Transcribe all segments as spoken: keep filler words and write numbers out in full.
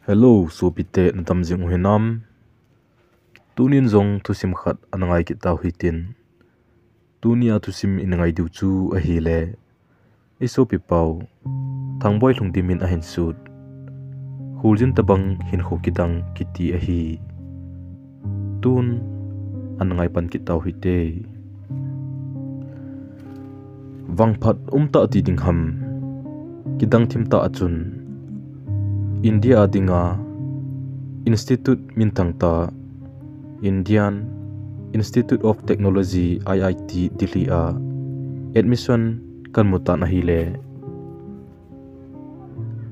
Hello, sopite, nadam jing u hinam? Tunin jong thusim khat ana ngai kit tau hitin. Tunia thusim ina ngai diu chu ahile, i sopi pau, Thangboi Lhungdim in ahin sut, Khuljin Tabang Hinkho Kidang kiti ahi. Tun ana ngai pan kit tau hite. Vangphat umtah ti ding ham, kidang thim tah a chun, India a dinga institute minthang tah, Indian Institute of Technology, I I T Delhi a admission kahin mu tan ahile,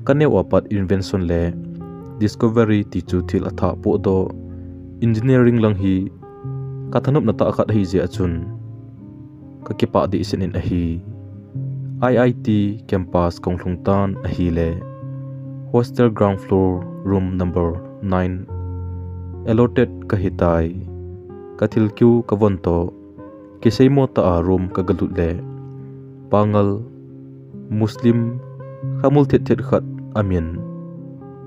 kaneo a pat invention le discovery ti chu thil athah pohdoh, engineering lang hi kathanopna tah khat ahi jeh a chun, kakipah dehset in ahi. I I T campus kahung lhung tan ahile, hostel ground floor room number nine allotted kahitai. Kathilkeu kavon toh, kiseimo tah a room kagalut le, Pangal, Muslim, khamul thet thet khat amin,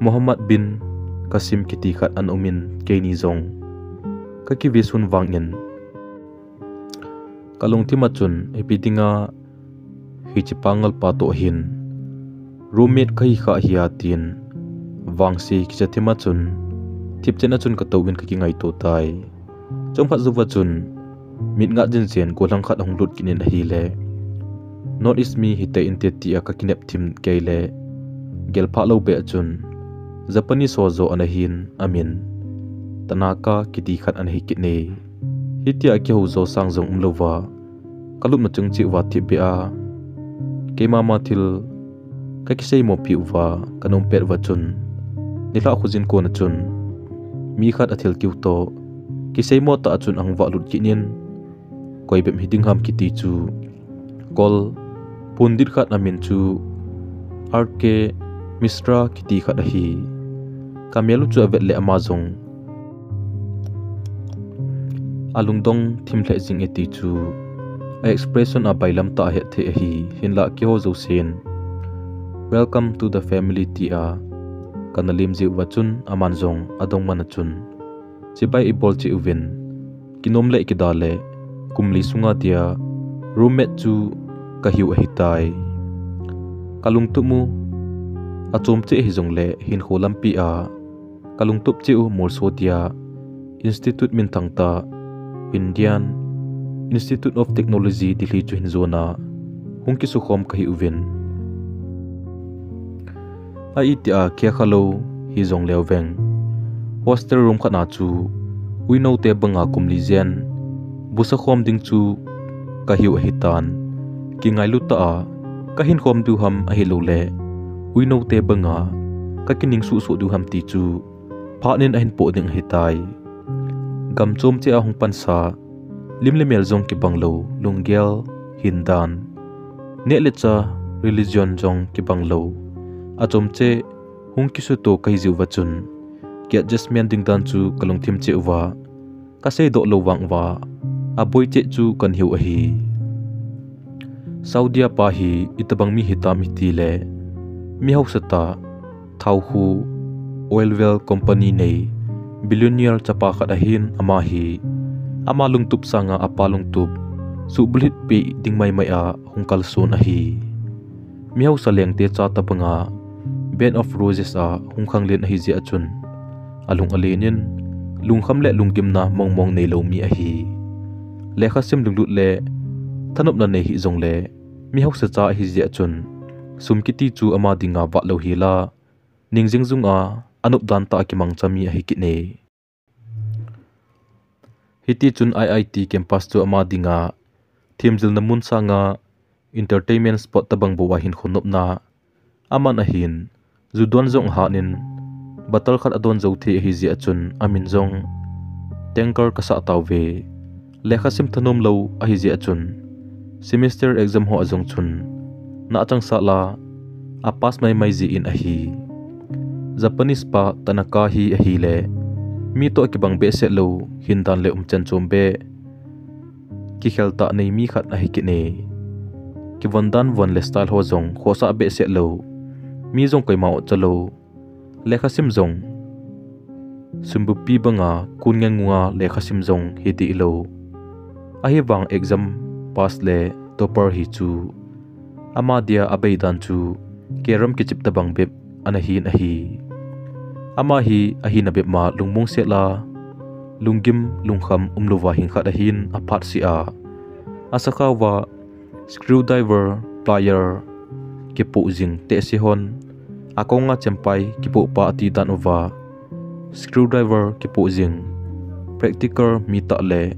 Muhammad bin Qasim kiti khat ana umin, keini jong kakivesun vangin, kalungthim a chun ipi dinga hiche Pangal pa toh hin roommate kahi kha hia tin, vangse kicha thim a chun, thipchen a chun katouvin kakingaito tai. Chomkhat jouva chun, mit ngat jinchen gollhang khat ahung lut kit in ahile, North East mi hite inte tia kakinep thim keile, gelphah lou beh a chun, Japanese ho joh ana hin, amin Tanaka kiti khat ana hi kit e. Hitia kihou jou sang jong umlouva, kalupna chung cheh uva thipbeh a, keima ma thil kakiseimopi uva kanom pet uva chun, nilhah khojin kona chun, mi khat athilkeu toh, kiseimo tah a chun ahung vahlut kit in, koi bep hiding ham kiti chu, Kol, Pundit khat amin chu R K Mishra kiti khat ahi. Kamel u chu avet le ama jong alungdong thim lheh jing e ti chu, a expression a bailam tah a hetthei ahi, hinlah keiho jousen, "Welcome to the family," tia kana lim jiuva chun aman jong adongman a chun, chibai ibol cheh uvin, kinom le kida le kum li sunga tia roommate chu kahiu ahitai. Kalungtup u achom cheh hijongle hinkho lampi a kalungtup cheh u molso tia Institute minthang tah, Indian Institute of Technology Delhi chu hin jona hung kisukhom kahiuvin. A itia khekhalou hijongleu veng, hostel room khat na chu uinoute banga kum li jen busakhom ding chu kahiu ahitan. Kingailu tah a kahinkhom diu ham ahiloule uinoute banga kakining suhsuh diu ham ti chu phatnin ahin poh ding ahitai. Gam chom cheh a hung pansa, lim le mel jong kibanglou, lunggel, hindan, neh le chah, religion jong kibanglou, achom cheh hung kisuto kahi jiuva chun, ki adjustment ding dan chu kalungthim cheh uva, kaseidoh lou vang uva, aboi cheh chu kahin hiu ahi. Saudi a pa hi itobang mi hitam itile, mi haosa tah, thaokhu, oil well company nei, billionaire chapa khat ahin, ama hi ama lungtup sanga apa lungtup suhbulhit peh ding maimai a hung kalson ahi. Mi haosa lengte cha tobanga Bed of Roses a hung khanglen ahi jeh a chun, alung alen in, lungkham le lunggimna mongmong neilou mi ahi. Lekhasim lunglut le thanopna nei hijongle, mi haosa cha ahi jeh a chun, sum kiti chu ama dinga vatlou hila, ning jingjung a anop dan tah a kimangcha mi ahi kit e. Hitichun I I T campus chu ama dinga themjilna mun sanga entertainment spot tobang bou a hinkho nopna aman ahin, ju don jong ahatnin, bottle khat adon jou thei ahi jeh a chun amin jong Tanker kasah tauve. Lekhasim thanom lou ahi jeh a chun, semester exam ho a jong chun na achangsah la, a pass maimai jeh in ahi. Japanese pa Tanaka hi ahile, mi toh kibang behseh lou, hindan le umchan chom beh, kikhel tah nei mi khat ahi kit e. Kivon dan von le style ho jong khohsah behseh lou, mi jong koima otcha lou, Lekhasim jong sumbupi banga kun ngen ngunga lekhasim jong hi dih lo. Ahivang exam pass le topper hi chu ama dia abeidan chu keram kichip tabang bep ana hin ahi. Ama hi ahina bep ma lungmong sela lunggim lungkham umlouva hing khat ahin aphat si a. Asakhauva screwdriver, plier kipoh jing tehse hon, akonga chempai kipoh pa ati dan uva screwdriver kipoh jing, practical mi tah le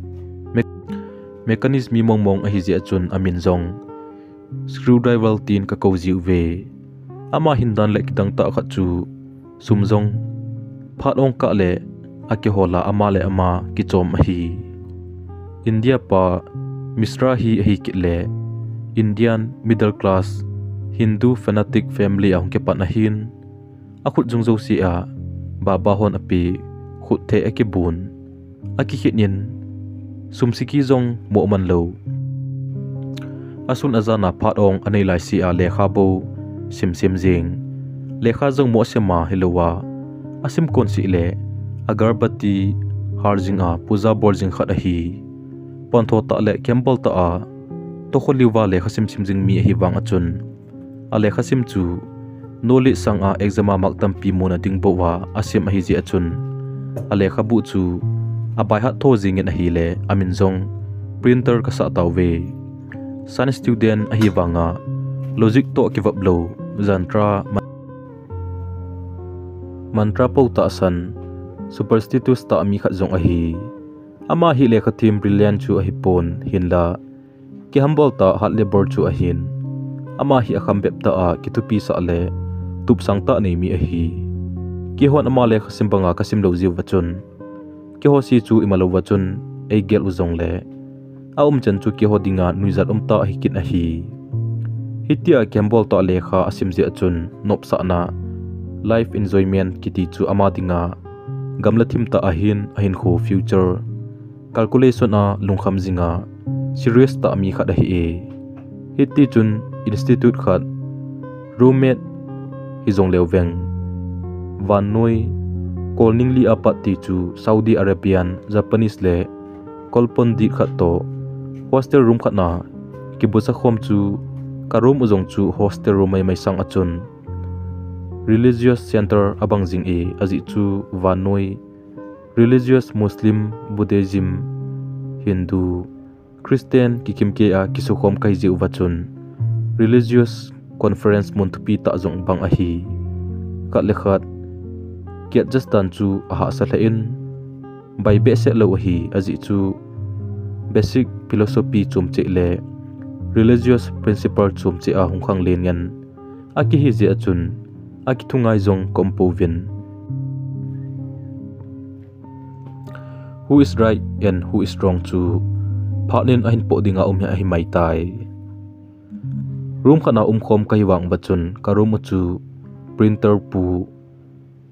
me- mechanist mi mongmong ahi jeh a chun amin jong screwdriver tin kakou jiuve. Ama hindan le kidang tah khat chu sum jong phat ong kah le akihola ama le ama kichom ahi. India pa Mishra hi ahi kit le Indian middle class Hindu fanatic family ahung kipan ahin, akhut jung jouse a Baba hon ape khut theh akibun, akikhit in sum siki jong moh man lou. Asun ajan a phat ong anei laise a lekha bou simsim jing. Lekha jong moh asem a hilouva, asim kon seh le agarbatti har jing a puja bol jing khat ahi. Pontho tah le kembol tah a tokholiuva lekha simsim jing mi ahivang a chun, alekhasim chu knowledge sanga exam a mark tampi muna ding bouva asim ahi jeh a chun, alekhabu chu abaihat tho jingin ahile amin jong printer kasah tauve. Science student ahivanga logic toh kivop lou, jantra, mantra pou tahsan, superstitious tah mi khat jong ahi. Ama hi lekhathem brilliant chu ahipon, hinla kihambol tah hard labour chu ahin. Ama hi akham bep tah a kithupi sah le tupsang tah nei mi ahi. Keihon ama lekhasim banga kasim lou jiuva chun, keiho se chu imalouva chun eigel u jongle, aumchan chu keiho dinga nuijat umtah ahi kit ahi. Hitia kihambol tah lekha asim jeh a chun nopsahna, life enjoyment kiti chu ama dinga gamla thim tah ahin, ahinkho future calculation a lungkham jinga serious tah mi khat ahi e. Hitichun institute khat roommate hijongleu veng, vannoi kolningli a pat ti chu Saudi Arabian, Japanese le kolpon dit khat toh hostel room khat na kibusa khom chu ka room u jong chu hostel room maimai sang a chun religious center abang jing e, ajeh chu vannoi religious Muslim, Buddhism, Hindu, Christian kikimkei a kisukhom kahi jeh uva chun religious conference mun thupi tah jong bang ahi. Khat le khat kiadjust dan chu ahahsa lheh in, bai behseh lou ahi, ajeh chu basic philosophy chom cheh le religious principle chom cheh a hung khanglen ngen akihi jeh a chun akithungai jong kaum pouvin. Who is right and who is wrong chu phat in ahin poh dinga um hi ahi maitai. Room khat na umkhom kahi vang uva chun ka room u chu printer pu,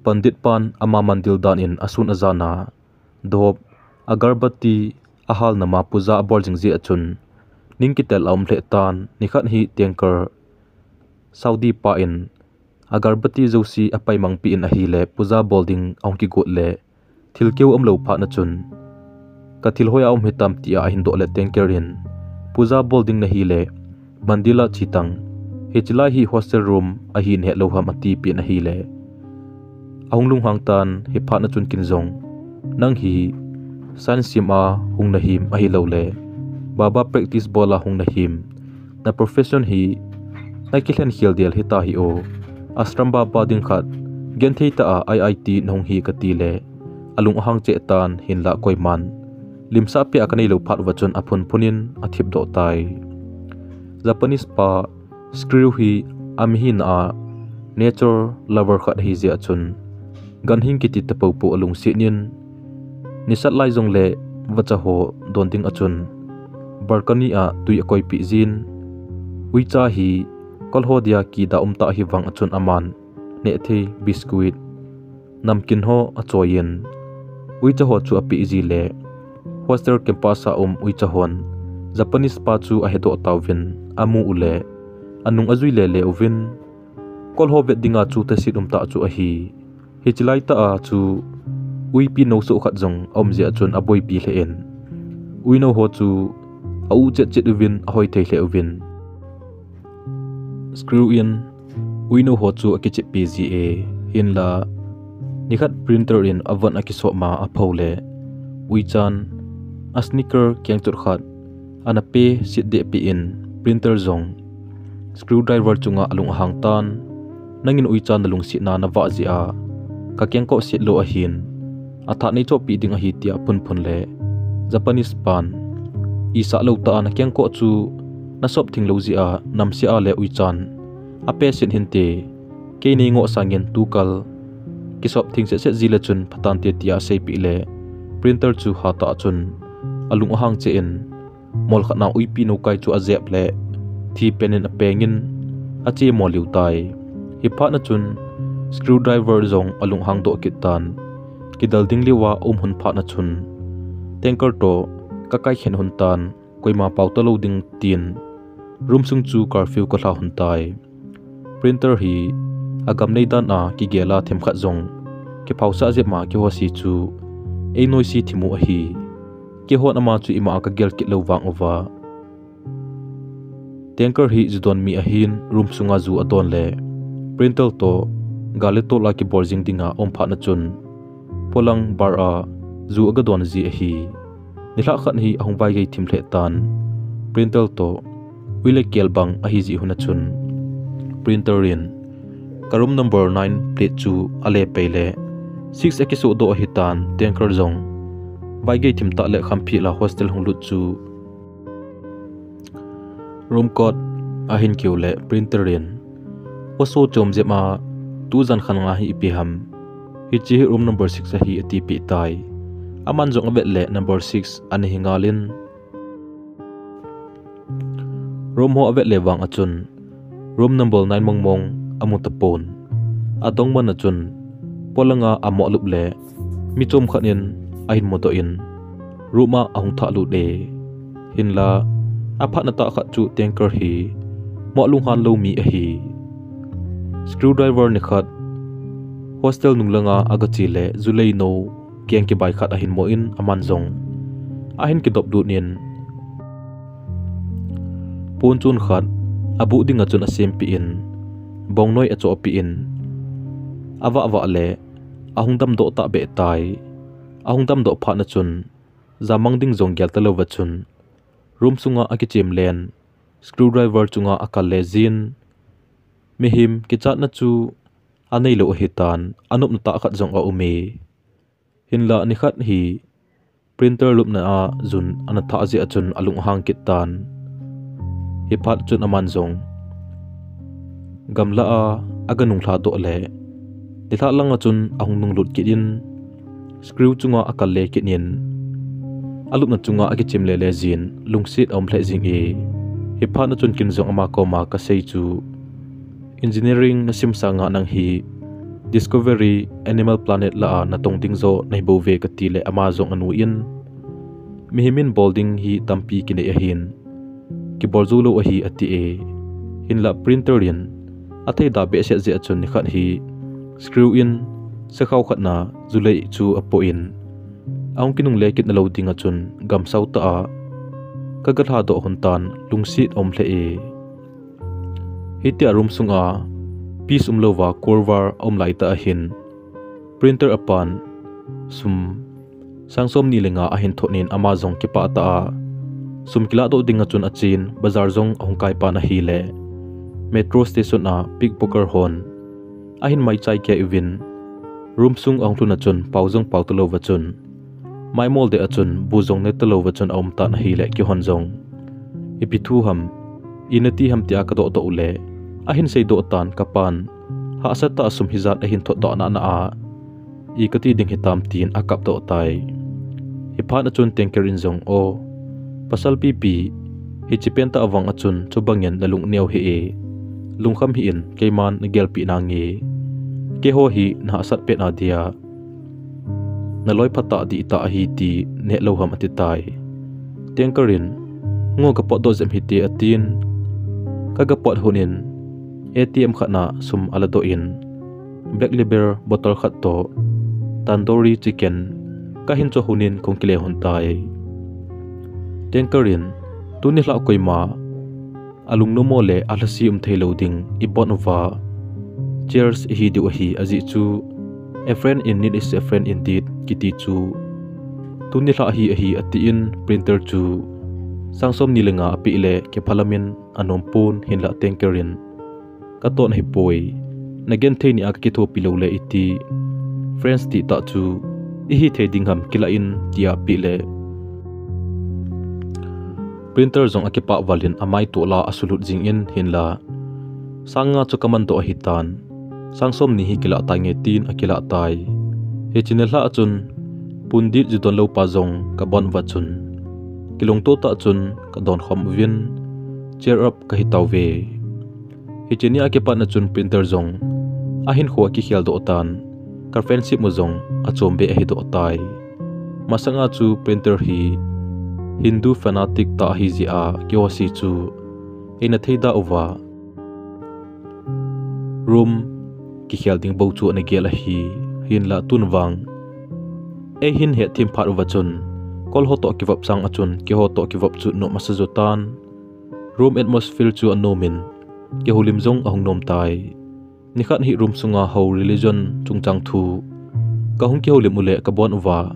pandit pan ama mandil dan in asun ajan a dhop, agarbatti ahalna ma puja abol jing jeh a chun ning kitel aum lheh tan, nikhat hi tanker Saudi pa in agarbatti jouse apaimangpeh in ahile puja bol ding ahung kigot le thil keu umlou phat na chun, ka thil hoiya um hitam tia ahin doh le tanker in puja bol ding nahile mandil a che tan, hiche lai hi hostel room ahin hetlou ham atipeh in ahile, ahung lunghang tan, hiphat na chun ken jong, nang hi science stream a hung nahim ahiloule Baba practice bol a hung nahim, na profession hi nakilhen khel del hita hi o, ashram Baba ding khat genthei tah a I I T nahung hi katile, alung ahang cheh tan, hinlah koiman limsah peh a kaneilou phat uva chun aphunphun in athipdoh tai. Japanese pa Screw hi amihina a nature lover khat ahi jeh a chun, ganhing kiti tapoupou alungset in, nisat lai jongle vacha ho don ding a chun balcony a twi akoipeh jin, uicha hi kolho dia kida umtah hivang a chun aman nehthei, biscuit, namkin ho achoiyin, uicha ho chu apeh jile, hostel campus a um uicha hon Japanese pa chu ahedoh tauvin, amu ule, anung ajui lele uvin, kolho vet dinga chu thaset umtah chu ahi. Hiche laitah a chu uipi nou soh khat jong aum jeh a chun aboipi lheh in, uinou ho chu a-u chet chet uvin ahoi thei lheh uvin. Screw in uinou ho chu akicheppi ji e, hinla nikhat printer in avon akisop ma apho le uichan a sneaker kengchot khat ana pe sit deh peh in printer jong screwdriver chunga alung ahang tan, nangin uichan nalungsetna navah jeh a kakengkoh set lou ahin, atha neichohpeh ding ahi tia phunphun le Japanese pan isah lou tah a nakengkoh chu nasop thing lou jeh a namse a le uichan ape set hinte, kei neingoh sangin tukal kisop thing setset ji le chun phatante tia aseipeh le printer chu hatah a chun alung ahang cheh in, mol khat na uipi nou kai chu ajep le thi pen in apeng in ache mol liu tai. Hiphat na chun screwdriver jong alung hang doh kit tan, kidal ding liu a um hun phat na chun tanker toh kakaikhen hun tan, koima pao talou ding tin room sung chu curfew kalha hun tai. Printer hi agam neidan a kigel a themkhat jong kiphaosah jep ma kihose chu einoise thimu ahi. Keihon ama chu ima a kagel kit lou vang uva tanker hi ju don mi ahin room sunga ju adon le printer toh gal le tol a kibol jing dinga um phat na chun polang bar a ju aga don ji ahi. Nilhah khat hi ahung vaigei thim lheh tan, printer toh ui le kel bang ahi jeh hun a chun printer in ka room number nine plate chu ale pei le six akisoh doh ahitan, tanker jong vaigei thim tah le khamphel a hostel hung lut chu room code ahin keu le printer in, khoso chom jep a tujan khan nga hi ipi ham, hiche hi room number six ahi atipeh tai. Aman jong avet le number six ana hi ngal in, room ho avet le vang a chun room number nine mongmong amu tapon. Adongman a chun polanga amoh lup le mi chom khat in ahin mudoh in room a ahung thah lut e. Hinla aphatna tah khat chu tanker hi moh lunghan lou mi ahi. Screwdriver nikhat hostel nung langa aga che le julei nou keng kibai khat ahin mu in aman jong ahin kidop lut in, ponchon khat abuh dinga chun asempeh in, bongnoi achohpeh in, avah vah le ahung damdoh tahbeh tai. Ahung damdoh phat na chun jamang ding jong gel talouva chun room sunga akichem len screwdriver chunga akal le jin, mihem kichatna chu aneilou ahitan, anopna tah khat jong aume. Hinla nikhat hi printer lupna a jun ana thah jeh a chun alung ahang kit tan. Hiphat chun aman jong gamla a aga nunglha doh le nilhah langa chun ahung nunglut kit in, screw chunga akal le kit in, alupna chunga akichem lele jin lungset aum lheh jing e. Hiphat na chun ken jong ama koma kasei chu, engineering nasim sanga nang hi Discovery Animal Planet lah a natong ding jo nahibouve kati le ama jong anui in, mihem in bol ding hi tampi kinei ahin, kibol jou lou ahi ati e. Hinla printer in athei da behseh jeh a chun nikhat hi screw in sakhao khat na julei chu apoh in, ahung kinungle kit nalou dinga chun gamsao tah a kaga lhadoh hun tan, lungset aum lheh e. Hitia room sunga peace umlouva Cold War aum laitah ahin printer apan sum sang somni le nga ahin thot in ama jong kipah tah a sum kilahdoh dinga chun achen, bazar jong ahung kaipan ahile metro station a pickpocket hon ahin maichai kei uvin, room sung ahung lhun a chun pao jong pao talouva chun maimol deh a chun bu jong ne talouva chun aum tan ahile keihon jong ipi thu ham, ina ti ham tia kadohdoh u le ahin seidoh tan, kapan hahsa tah a sum hijat ahin thotdoh nana a, i kati ding hitam tin akapdoh tai. Hiphat a chun tanker in jong, o pasal pipi, hiche pentah vang a chun chubangin nalung neo hih e, lungkham hih in, keiman nagelpeh nange, keiho hi nahahsat pet a dia naloi phatah dihtah ahi ti nehlou ham ati tai. Tanker in, ngo kapotdoh jep hite atin, kaga pot hon in A T M khat na sum aladoh in, Black Label bottle khat toh tandoori chicken kahin cho lhonin kahung kile lhon tai. Tanker in, tuni lhah koima alungnom mo le alhase um thei lou ding ibon uva, cheers ihi diu ahi, ajeh chu a friend in need is a friend indeed kiti chu. Tuni lhah hi ahi atin printer chu sang somni le nga apeh le kiphalam in anom pon, hinlah Tanker in, katon ahipoi. Nagenthei nia kakithopi lou le iti. Friends titah chu ihi thei ding ham kilah in tia apeh le printer jong akipah val in amai toh la asulut jing in, hinlah sang nga chu kaman doh ahitan, sang somni hi kilah tange tin akilah tai. Hiche nilhah a chun pundit ju don lou pa jong kabon uva chun kilungto tah chun kadon khom uvin cheer up kahi tauve. Hiche nia kipat na chun printer jong ahinkho akikhel doh tan, ka friendship u jong achom be ahi doh tai. Masanga chu printer hi Hindu fanatic tah ahi jeh a keiho se chu eina thei da uva, room kikhel ding bou chu ana gel ahi, hinlah tun vang eihin hetthem phat uva chun kol ho toh kivop sang a chun keiho toh kivop chu nom asa jo tan. Room atmosphere chu anom in kihoulim jong ahung nom tai. Nikhat hi room sunga hou religion chungchang thu kahung kihoulim u le kabon uva,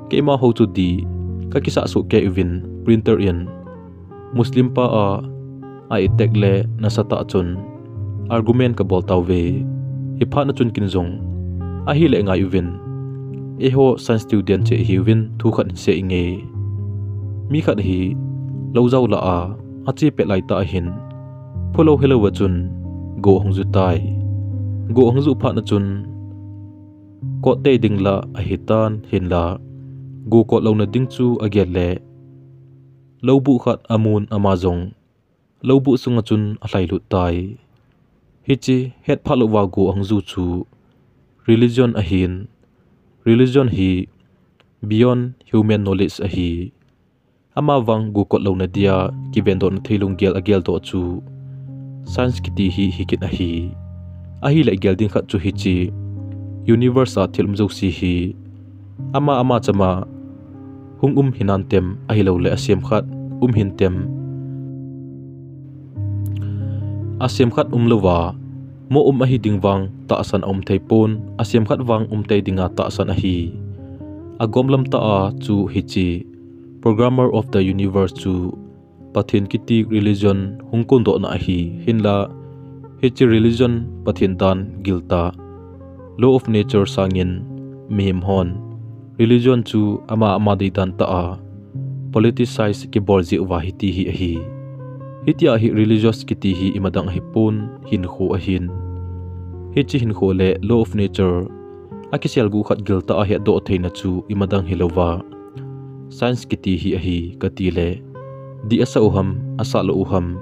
keima hou chu dih kakisah soh kei uvin printer in Muslim pa a a attack le nasatah chun argument kabol tauve. Hiphat na chun kin jong ahile ngai uvin, eiho science student che ihiuvin thu khat hin sei inge. Mi khat hi lou jao lah a ache pet lai tah ahin, phulou hilou va chun go ahung ju tai. Go ahung ju phat na chun kot tei ding lah ahitan, hinlah go kot louna ding chu agel le lou buh khat amun ama jong lou buh sunga chun alhailut tai. Hiche hetphah louva go ahung ju chu religion ahin, religion hi beyond human knowledge ahi. Amavang go kot louna dia kivendohna thei lunggel ageldoh chu science kiti hi hikit ahi. Ahile gel ding khat chu hiche universe a thil um jouse hi ama ama chama hung um hinan tem, ahiloule asem khat um hin tem. Asem khat umlouva mo um ahi ding vang tahsan aum theipon, asem khat vang um tei dinga tahsan ahi. Agomlam tah a chu hiche Programmer of the Universe chu Pathen kiti religion hung kondohna ahi, hinla hiche religion Pathen dan giltah, law of nature sangin mihem hon religion chu ama ama deidan tah a politicize kibol jeh uva hiti hi ahi. Hitia hi religious kiti hi imadang ahipon, hinkho ahin. Hiche hinkho le law of nature akiselguh khat giltah a hetdoh theina chu imadang hilouva science kiti hi ahi katile, dih asah u ham, asah lou u ham,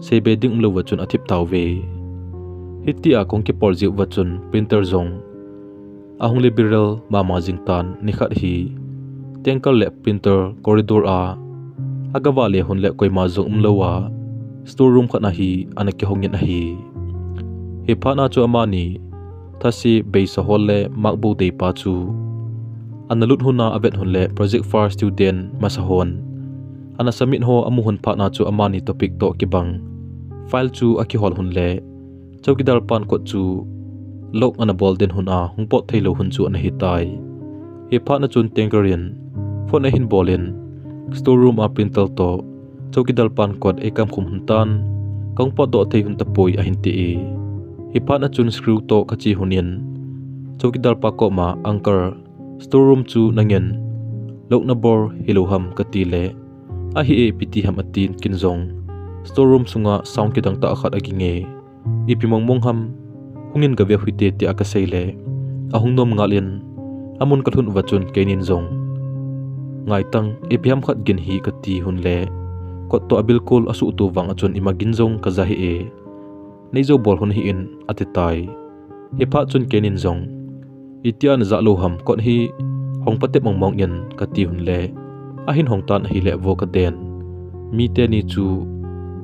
seibe ding umlouva chun athip tauve. Hitia kahung kipol jeh uva chun printer jong ahung liberal mama jingtan. Nikhat hi tanker le printer corridor a agavah le hunle koima jong umlouva store room khat a hi ana kihongin ahi. Hiphatna chu amani thase beisa hol le mark bou deipa chu analut huna avet hunle project for student masa hon ana submit ho amu hun phatna chu amani topic toh kibang file chu akihol hunle chowkidar pan kot chu lock ana bol den hun a hung pot theilou hun chu ana hitai. Hiphatna chun tanker in phone ahin bolin store room a printer toh chowkidar pan kot eikamkhum huntan, kahung potdoh thei hun tapoi ahin ti e. Hiphatna chun screw toh kache hunin chowkidar pa koma uncle, store room chu nangin lock nabol hilou ham katile, ahi e, ipi ti ham atin kin jong store room sunga sound kidang tah khat aginge, ipi mongmong ham, hungin gaveu hite tia kaseile ahung nom ngal in amun kalhun uva chun keinin jong ngaitang, ipi ham khat gin hi kati hunle kot toh abilkol asuhto vang a chun ima gin jong kaja hih e, neijou bol hun hih in atitai. Hiphat chun keinin jong itia najah lou ham, kot hi hong patep mongmong in kati hunle ahin hongtan ahile vo kaden. Miteni chu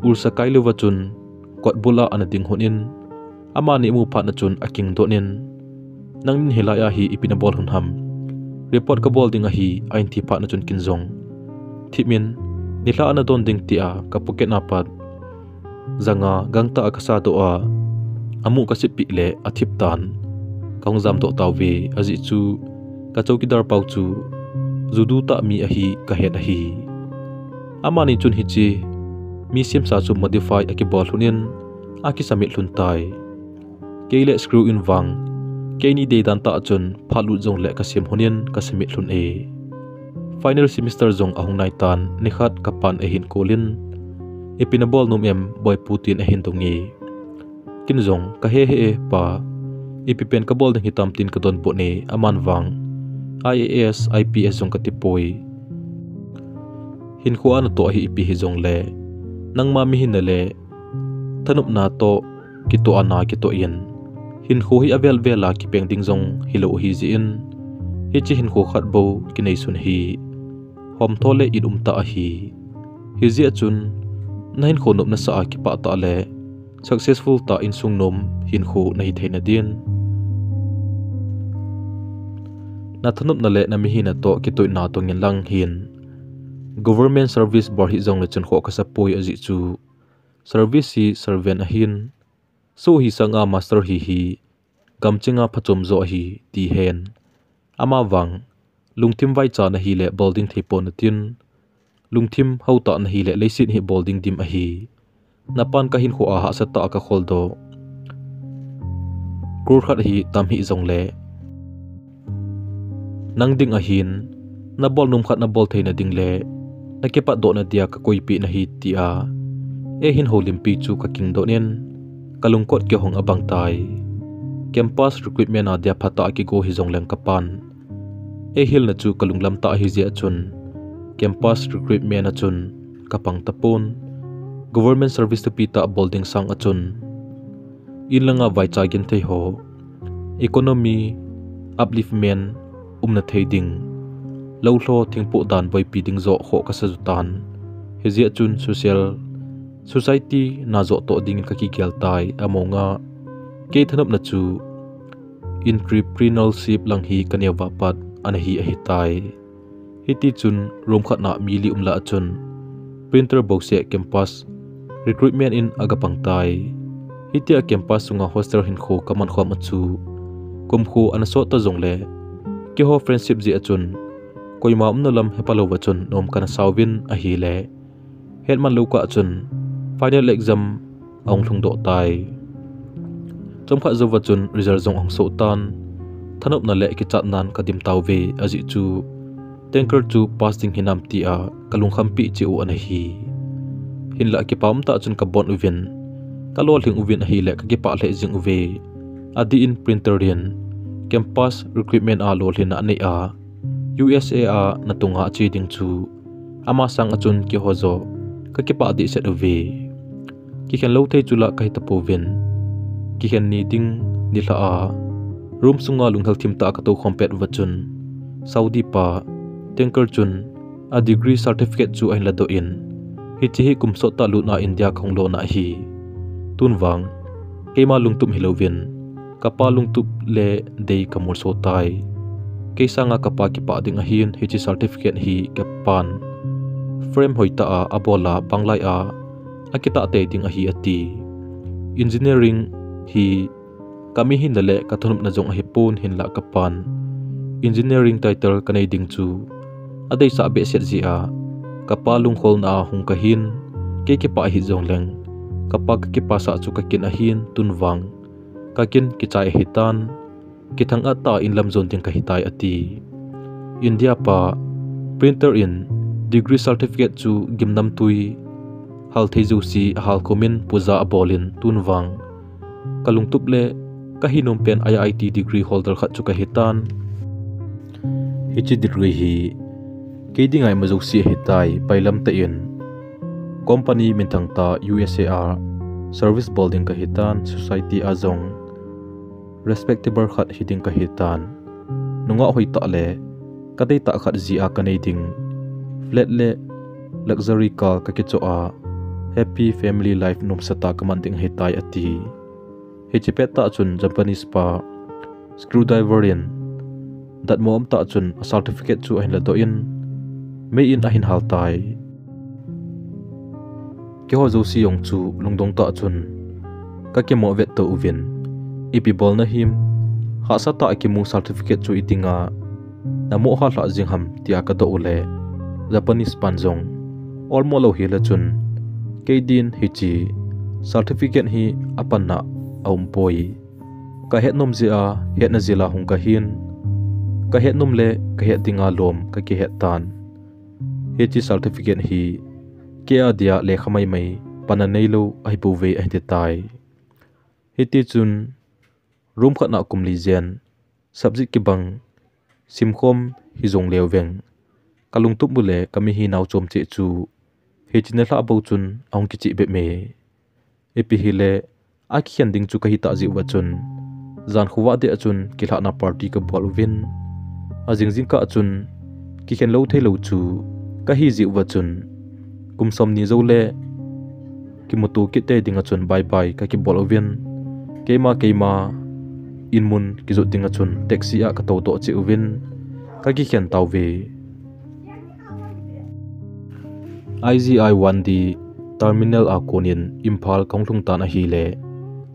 ulsa kailouva chun kot bul a ana ding hun in Amani amu phat na chun akingdoh in, "Nangin hilai a hi ipi nabol lhon ham? Report kabol ding ahi," ahin ti phat na chun kin jong thip in, "Nilhah a nadon ding," tia ka pocket na pat janga gangtah a kasa doh a, amu kasep peh le athip tan. Kahung jamdoh tauve, ajeh chu ka chowkidar pau chu judu tah mi ahi kahet ahi. Amani chun hiche mi semsa chu modify akibol lhon in, akisubmit lhon tai. Kei le screw in vang, keini deidan tah chun phat lut jongle kasem lhon in kasubmit lhon e. Final semester jong ahung nai tan, nikhat kapan ahin call in, "Ipi nabol nom em, Boipu?" tin ahin dong e. Kin jong, "Kahe hih e, pa. Ipi pen kabol ding hitam?" tin kadonbut e, aman vang, "I A S, I P S jong kati poi. Hinkho a natoh ahi ipi hijongle, nangma mihin nale thanopna toh kitoh a nakitoh in, hinkho hi avel vel a kipeng ding jong hilou ahi jeh in, hiche hinkho khat bou kinei sun hi homtho le in um tah ahi. Hijeh chun nahinkho nopna sah a kipah tah le successful tah insung nom hinkho nahi theina din, nathanopna le namihin natoh kitohna tongin lang hin. Government service bor hih jongle chun khoh kasa poi, ajeh chu service hi servant ahin, soh hi sanga master hi hi gamchenga phachom jo ahi," ti hen. Ama vang, "Lungthim vaicha nahi le bol ding thei pon natin, lungthim hao tah nahi le leiset hi bol ding dim ahi. Napan kahinkho a hahsa tah a kakholdoh crore khat hi tam hih jongle, nang ding ahin, nabol nom khat nabol theina ding le nakipatdohna dia kakoipeh nahi," tia eihin houlimpi chu kakingdoh in, kalungkot kihong abang tai. Campus recruitment a dia phatah a kigo hijongleng kapan eihilna chu kalunglam tah ahi jeh a chun, campus recruitment a chun kapang tapon. Government service thupi tah bol ding sang a chun, in langa vaicha genthei ho, economy upliftment umna thei ding, lou lho thingpoh dan boipi ding joh khoh kasa ju tan. Hijeh a chun social, society na joh toh dingin kakigel tai, amonga kei thanopna chu entrepreneurship lang hi kaneo va pat ana hi ahitai. Hiti chun room khat na mi li um lah a chun printer bouseh campus recruitment in agapang tai. Hitia campus sunga hostel hinkho kaman khom a chu kum kho ana sot ta jongle, keiho friendship jeh a chun koima umna lam hepha louva chun nom kana sauvin ahile, hetman lou kah chun final exam ahung lhungdoh tai. Chomkhat jouva chun result jong ahung soh tan, thanopna le kichatnan kadim tauve, ajeh chu tanker chu pass ding hinam tia kalungkhampi cheh u ana hi. Hinlah kipa umtah chun kabon uvin, kalolhing uvin ahile kakipah lheh jing uve. Adeh in printer in campus recruitment a lolhinna anei a, U S A a natunga ache ding chu ama sang a chun keiho joh kakipah dehset uve. Kikhen lou thei chu lah kahi tapouvin, kikhen ni ding nilhah a room sunga lunghel thim tah a katoukhom pet uva chun Saudi pa tanker chun a degree certificate chu ahin ladoh in, hiche hi kum sot tah lut a India kahung lona ahi. Tun vang keima lungtup hilouvin kapa lungtup le dei kamolso tai. Kei sanga kapa kipah ding ahin, hiche certificate hi kapan frame hoitah a abol a banglai a akitah tei ding ahi ati. Engineering hi kamihinna le kathanopna jong ahipon, hinlah kapan engineering title kanei ding chu adeisah behseh jeh a, kapa lungkholna a hung kahin, kei kipah hih jongleng kapa kakipasah chu kakin ahin, tun vang kakin kichai ahitan, kithang-at tah a inlam jon ding kahitai ati. India pa printer in degree certificate chu gimnamtui hal thei jouse ahal khum in puja abol in, tun vang kalungtup le kahinom pen I I T degree holder khat chu kahitan. Hiche degree hi kei dinga ima jouse ahitai, bailam tah in company minthang tah U S A a service bol ding kahitan, society a jong respectable khat hiding kahitan. Nungah hoitah le kadeitah khat jeh a kanei ding, flat le luxury car kakichoh a, happy family life nomsa tah kaman ding ahitai ati. Hiche pettah chun Japanese pa screwdriver in datmo umtah chun a certificate chu ahin ladoh in, mei in ahin hal tai. Keiho jouse jong chu lungdong tah chun kakimoh vetto uvin, ipi bolna him, hahsatah a kimu certificate chu itinga namoh halhah jing ham tia kadoh uleh, Japanese pan jong olmo lou hile chun, kei din hiche certificate hi apanna aumpoi. Kahet nom jeh a, hetna jila hung kahin, kahet nom le kahet dinga lom kakihet tan. Hiche certificate hi kei a dia lekha maimai panna neilou ahipouve, ahin ti tai. Hitichun room khatna kum li jen, subject kibang simkhom hijong leuveng, kalungtup uleh kamihinau chom cheh chu hiche nilhah bou chun ahung kicheh bep e. Ipi hile, akikhen ding chu kahitah jeh uva chun, jan khovah deh a chun kilhahna party kabol uvin, ajing jingkah chun kikhen lou theilou chu kahi jeh uva chun, kum somni joule kimuto kit tei dinga chun bye bye kakibol uvin, keima keima inmun kijot dinga chun taxi a katoudoh cheh uvin, kakikhen tauve. I G I one D terminal a konin Imphal kahung lhung tan ahile,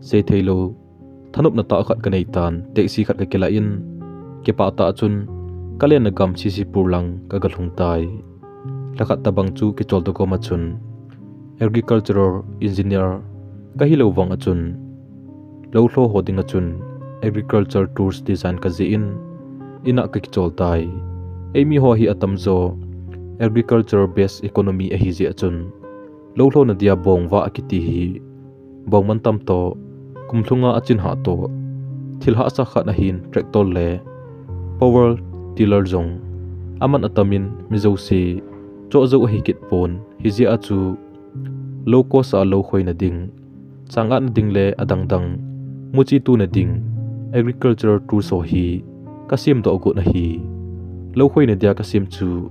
seitheilou thanopna tah khat kanei tan, taxi khat kakilah in, kipah tah chun kalenna gam C C Pur lang kagalhung tai. Lhakhat tobang chu kicholdo koma chun agricultural engineer kahilou vang a chun, loulhoh ho dinga chun agriculture tools design kajih in, in a kakichol tai. Eimiho hi atamjo agriculture based economy ahijeh a chun, loulhohna dia bongvah akiti hi bongmantam toh, kum lhunga achinhah toh, thil hahsa khat ahin tractor le power tiller jong aman atamin, mi jouse choh jou ahi kit pon, hijeh a chu low cost a lou khoina ding, chang-atna ding le adangdang muchi tuna ding agricultural tools ho hi kasemdoh got ahi. Lou khoina dia kasem chu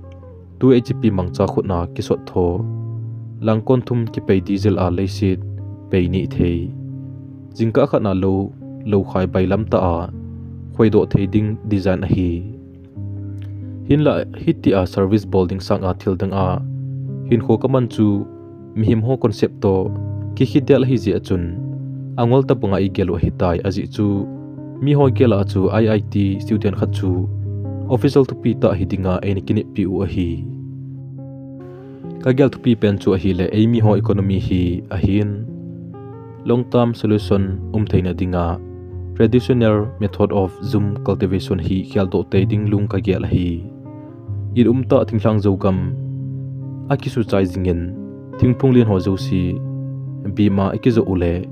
two H P mangcha khutna kisot tho, langkon thum kipei diesel a leiset pei ni thei, jingkah khatna lou, lou khai bailam tah a khoidoh thei ding design ahi. Hinlah hitia service bol ding sanga thil dang a hinkho kaman chu mihem ho concept toh kikhit del ahijeh a chun, angol tabanga igel u ahitai, ajeh chu miho gel a chu I I T student khat chu official thupi tah hidinga eina kineppi u ahi. Kagel thupi pen chu ahile, eimiho economy hi ahin long term solution umtheina dinga traditional method of jhum cultivation hi kheldoh tei ding lung kagel ahi. In umtah thinglhang jogam akisuchai jingin, thingphung len ho jouse bima ikijoh uleh,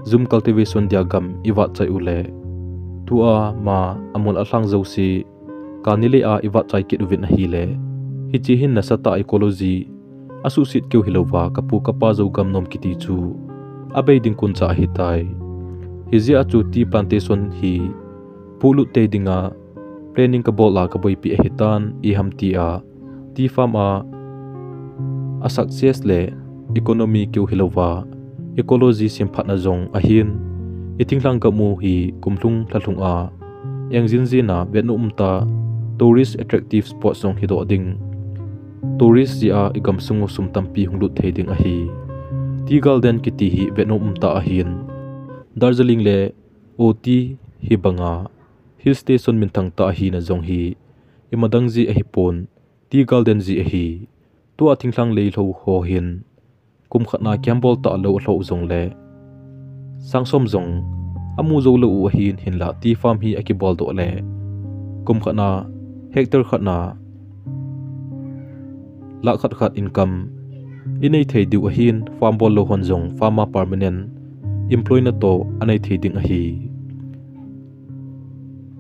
jhum cultivation dia gam ivatchai uleh, tua ma amol alhang jouse kani le a ivatchai kit uvin ahile, hiche hin nasatah a ecology asuhset keu hilouva, kapu kapa jogam nom kiti chu abei ding koncha ahitai. Hijeh a chu tea plantation hi pohlut tei dinga planning kabol a kaboipi ahitan, iham tia tea farm a asuccess le economy keu hilouva, ecology semphatna jong ahin, ithinglhang gam u hi kumlhung lhalhung a engjinjin a vetnom umtah tourist attractive spot jong hidoh ding, tourist jeh a igamsung u sum tampi hunglut thei ding ahi. Tea garden kiti hi vetnom umtah ahin, Darjeeling le Ooty hibanga hill station minthang tah ahina jong hi imadang jeh ahipon, tea garden jeh ahi. Tua thinglhang leilhou ho hin kum khatna kihambol tah lou alhoh jongle, sang som jong amu joulou u ahin, hinlah tea farm hi akiboldoh le kum khatna hectare khatna lakh khat khat income inei thei diu ahin, farm bollou hon jong farm a permanent employee natoh anei thei ding ahi.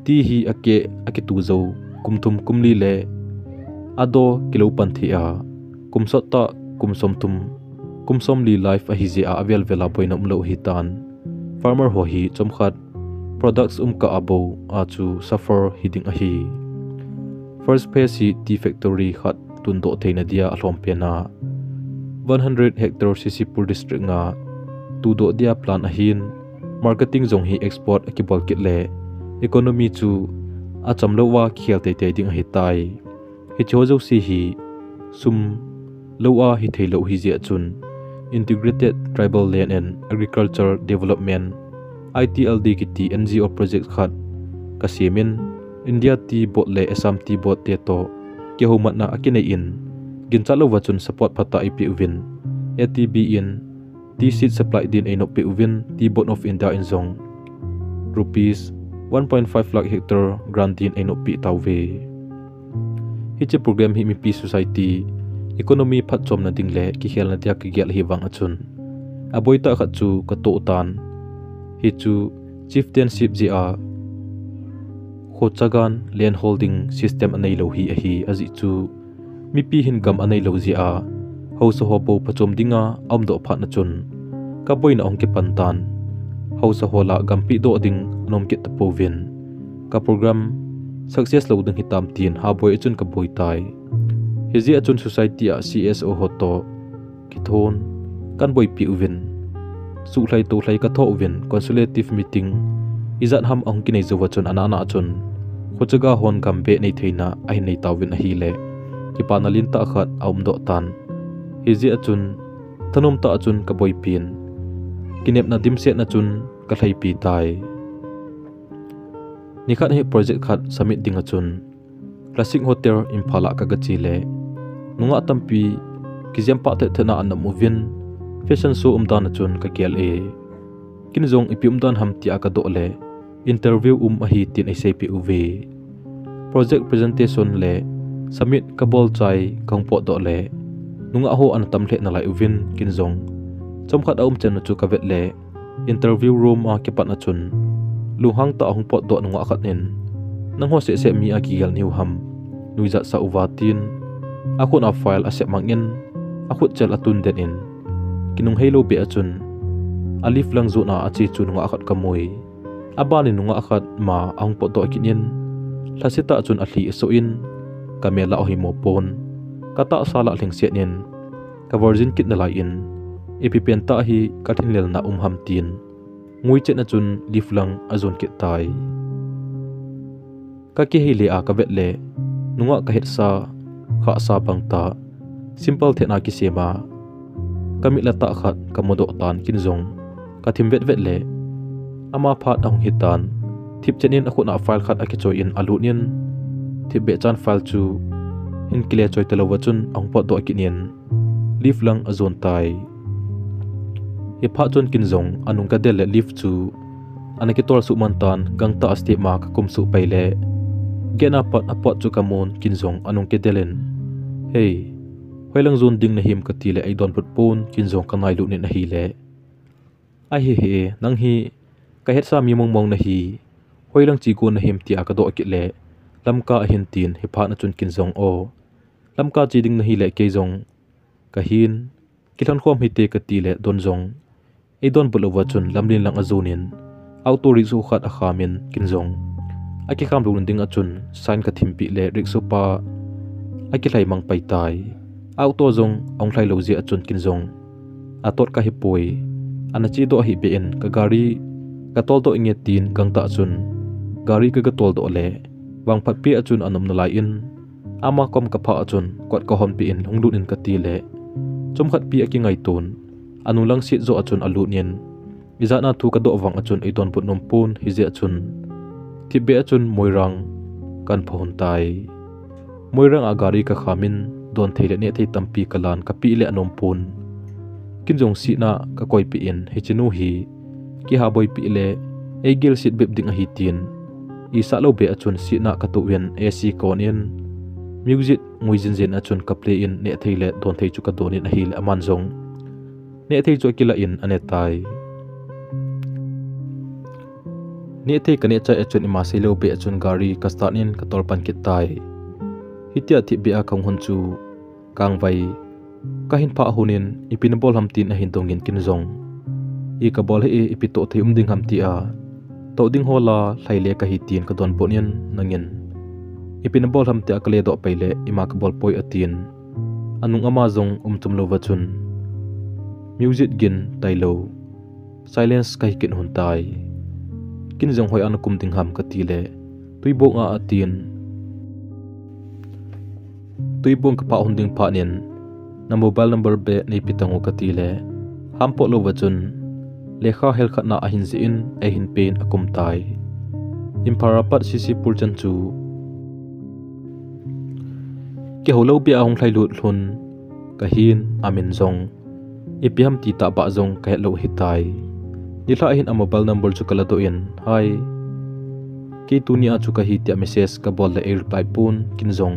Tea hi akeh akitu jou, kum thum kum li le adoh kilou pan thei a, kum sottah, kum somthum, kum somli life ahijeh a avel vel a boina umlou ahitan, farmer ho hi chomkhat products umkah a bou a chu suffer hiding ahi. First phase hi tea factory khat tundoh theina dia alhompen a, one hundred hectare C C Pur district nga tudoh dia plan ahin, Marketing jong hi export akibol kit le economy chu achamlou a kikhel teitei ding ahitai. Hicheho jouse hi sum lou a hitheilou hijeh chun Integrated Tribal Land and Agriculture Development, I T L D kiti N G O project khat kasemin, India Tea Board le Assam Tea Board te toh kihoumatna akinei in, ginchat louva chun support phatah eipeh uvin, A T B in tea seed supply din einop peh uvin, Tea Board of India in jong rupees one point five lakh hectare grant din einop peh tauve. Hiche program hi mipi society economy phatchomna ding le kikhelna dia kigel ahivang a chun, aboitah khat chu katoh tan. Hichu chieftainship jeh a khochagan land holding system aneilou hi ahi, ajeh chu mipi hin gam aneilou jeh a haosa ho bou phachom dinga aumdoh phat na chun kaboina ahung kipan tan. Haosa ho lah gam pehdoh ding anom kit tapouvin, ka program success lou ding hitam tin haboi a chun kaboi tai. Hijeh a chun society a C S O ho toh kithon kahin boipeh uvin, suhlhai tohlhai kathoh uvin, consultative meeting ijat ham ahung kinei jouva chun, anana chun khochaga hon gam beh neitheina ahin nei tauvin ahile, kipana lentah khat aumdoh tan. Hijeh a chun thanom tah a chun kaboipin, kinepna dimset na chun kalhaipi tai. Nikhat hi project khat submit dinga chun Classic Hotel Imphal a kagache le, nungah tampi kijempah thet thet na ana um uvin, fashion show umdan a chun kagel e. Ken jong ipi umdan ham tia kadoh le, interview um ahi tin eiseipeh uve. Project presentation le submit kabol chai kahung potdoh le, nungah ho ana tam lheh nalai uvin, ken jong chomkhat aum chan u chu kavet le, interview room a kipatna chun lunghang tah a hung potdoh nungah khat in, nangho sehseh mi a kigel nahiu ham, nuijat sah uva tin, akhut a file asep mangin, akhut chel atun den in, kinunghei lou beh a chun a lift lang jon a ache chu nungah khat kamui. Aban in nungah khat ma ahung potdoh kit in, lhasetah chun alhi asoh in, kamel a ahoi mo pon, katahsa lah lhingset in, ka virgin kit nalai in, ipi pentah hi kalhinlelna um ham tin, nguichet na chun lift lang ajon kit tai. Kakihei le a kavet le, nungah kahetsah, khahsa bangtah, simple thet a kisem a, kamit latah khat kamudoh tan, ken jong kathim vetvet le, ama phat ahung hitan. Thipchen in akhut a file khat akichoi in alut in, thipbeh chan file chu hin kile choi talouva chun ahung potdoh kit in, lift lang ajon tai. Hiphat chun ken jong anung kadel le lift chu ana kitol suh man tan, gangtah a step a kakum suh pai le, gate a pat apot chu kamun, ken jong anung kidel in, Hei, hoilang jon ding nahim, katile eidonbut pon, ken jong kanailut in ahile, Ahi hi, nang hi kahetsa mi mongmong nahi, hoilang che gon nahim, tia kadoh kit le, Lamka ahin tin, hiphat na chun ken jong, O, Lamka che ding nahile kei jong kahin, kilhonkhom hite, katile don jong eidonbut louva chun lamlen lang ajon in, auto rickshaw khat akham in, ken jong akikham lou ding a chun sign kathimpeh le rickshaw pa akilhai mang pai tai. Auto jong ahung lhailou jeh a chun ken jong atot kahipoi. Ana chedoh hih beh in, kagari katoldoh inge tin gangtah chun gari kagatoldoh le, vangphatpi a chun ana um nalai in, ama kom kaphah a chun kot kahonpeh in hunglut in katile, chomkhatpi akingaiton, anung langset joh a chun alut in, ijat a thu kadoh vang a chun eidonbut nom pon, hijeh a chun thipbeh a chun Moirang kahin phahon tai. Moirang a gari kakham in, donthei le nehthei tampi kalan kapeh le anom pon. Ken jong seat na kakoipeh in, hichenu hi kihaboipeh le eigilset bep ding ahi tin, isah lou beh a chun seat na katoh in, AC ka-on in, music ngui jinjin a chun ka-play in, nehthei le donthei chu kadon in ahile, aman jong nehthei chu akilah in ane tai. Nehthei kaneh chai a chun ima seilou beh a chun gari ka-start in katol pan kit tai. Hitia thipbeh a kahung hon chu kangvai kahin phah hon in, ipi nabol ham tin ahin dong in, ken jong, I kabol hih e, ipi toh thei um ding ham, tia, toh ding ho la lhai le kahi tin kadonbut in, nangin ipi nabol ham tia kaledoh pai le ima kabol poi, atin. Anung ama jong um chom louva chun music gin tailou Silence kahi kit hon tai. Kin jong hoi a nakum ding ham kati le, Tuibong a atin. Tuibong kapha hon ding phat in, na mobile number beh neipe tang o kati le, hampot louva chun, lekha hel khat na ahin jih in, eihin pen akum tai. Imphal a pat C C Pur chan chu, kihou lou beh a hung lhai lut lhon kahin, amin jong ipi ham ti tahbeh jong kahet lou hitai. Nilhah hin a mobile number chu kaladoh in, Hi, kei tunia chu kahi tia message kabol le ei reply pon, kin jong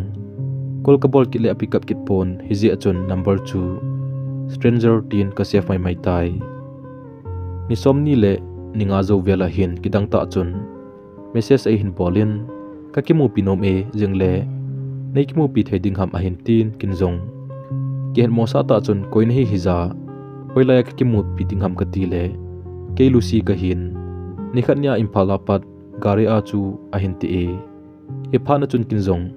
call kabol kit le a pick up kit pon, hijeh a chun number chu stranger tin ka save maimai tai. Ni somni le ni nga jou vel a hin kidang tah chun message eihin bol in, ka kimupi nom e, jing le nei kimupi thei ding ham ahin tin, kin jong kihet mosah tah chun koi nahi hija, hoilai a ka kimupi ding ham kati le, kei Lucy kahin, nikhat nia Imphal a pat gari a chu ahin ti e. Hiphat na chun kin jong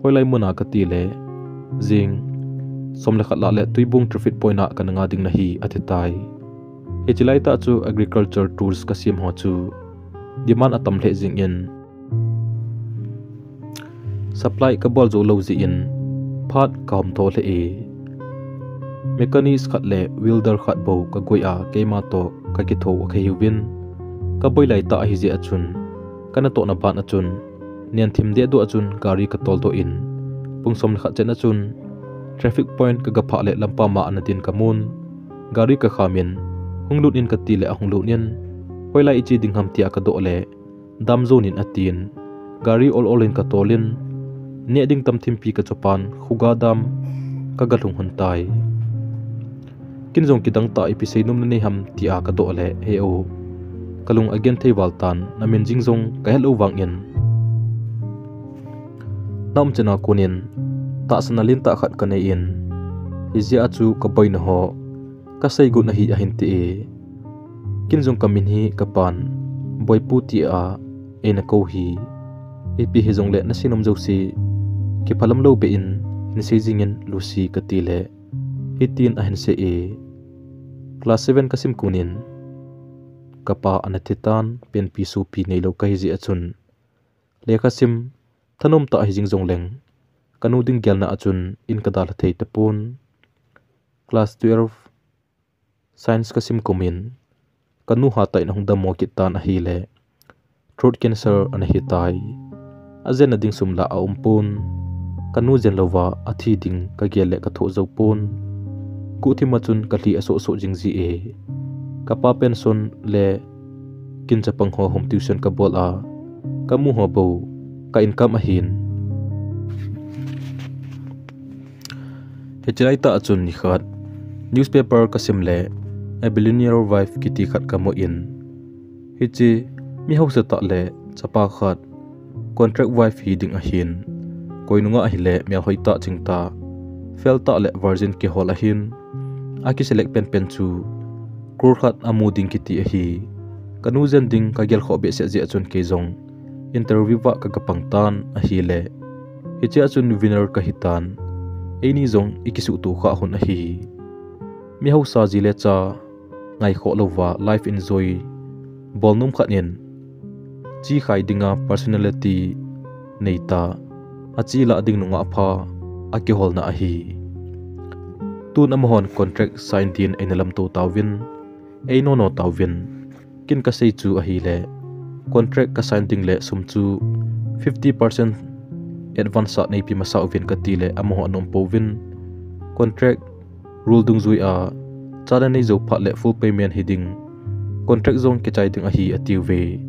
hoilai mun a kati le, jing som le khat lah le Tuibong traffic point a kana nga ding nahi ati tai. Hiche laitah chu agriculture tools kasem ho chu demand atam lheh jing in, supply kabol jou lou jeh in phat kahom tho lheh e. Mechanics khat le welder khat bou kagoi a keima toh kakitho kahiuvin, kaboi laitah ahijeh a chun, kanatohna ban a chun, nen thim dehduh a chun gari katoldoh in, pung som le khat chen a chun traffic point kagaphah le lampam a ana din kamun, gari kakham in, hung lut in kati le ahung lut in, hoilai iche ding ham tia kadoh le, dam jon in atin, gari ol ol in katol in, neh ding tam thimpi kachopan, Khuga dam kagalhung hon tai. Kin jong kidang tah ipi seinom nanei ham tia kadoh le, he o, kalung agenthei val tan, namin jing jong kahet lou vang in, na umchan a kon in tahsan alen tah khat kanei in, hijeh a chu kaboina ho kasei got nahi ahin ti e. Kin jong kamin hi kapan, Boipu tia eina kou hi. Ipi hijongle nasei nom jouse kiphalam lou beh in hinsei jing in Lucy kati le, hitin ahin sei e. Class seven kasim kon in, kapa ana thi tan, penpi sopi neilou kahijeh a chun, lekha sim thanom tah hijing jongleng, kanu ding gelna a chun in kadalha thei tapon. Class twelve Science kasim kum in, kanu hatah in ahung dammo kit tan ahile, throat cancer ana hitai. Ajenna ding sum la aumpon, kanu jen louva athi ding kagel le kathoh joupon. Guhthim a chun kalhi asoh soh jing ji e. Kapa pension le kin chapang ho home tuition kabol a, kamu ho bou ka income ahin. Hiche laitah a chun nikhat newspaper kasim le A Billionaire Wife kiti khat kamu in, hiche mi haosa tah le chapa khat contract wife hiding ahin, koi nungah ahile melhoi tah chingtah, fail tah le virgin kihol ahin, akiselect penpen chu crore khat amu ding kiti ahi. Kanu jen ding kagelkhoh behseh jeh a chun kei jong interview a kagapang tan ahile, hichea chun winner kahitan, eini jong ikisuhtoh khah hon ahi. Mi haosa ji le cha ngaikhoh louva life enjoy bolnom khat in, chekhai dinga personality neitah, ache lah ding nungah pha akiholna ahi. Tun amahon contract sign din eina lamto tauvin, einono tauvin, kin kasei chu ahile, contract kasign ding le sum chu fifty percent advance a neipe masa uvin katile amaho anom pouvin, contract rule dungjuia, cha nanei jou phat le full payment hiding, contract jong kichai ding ahi atiuve.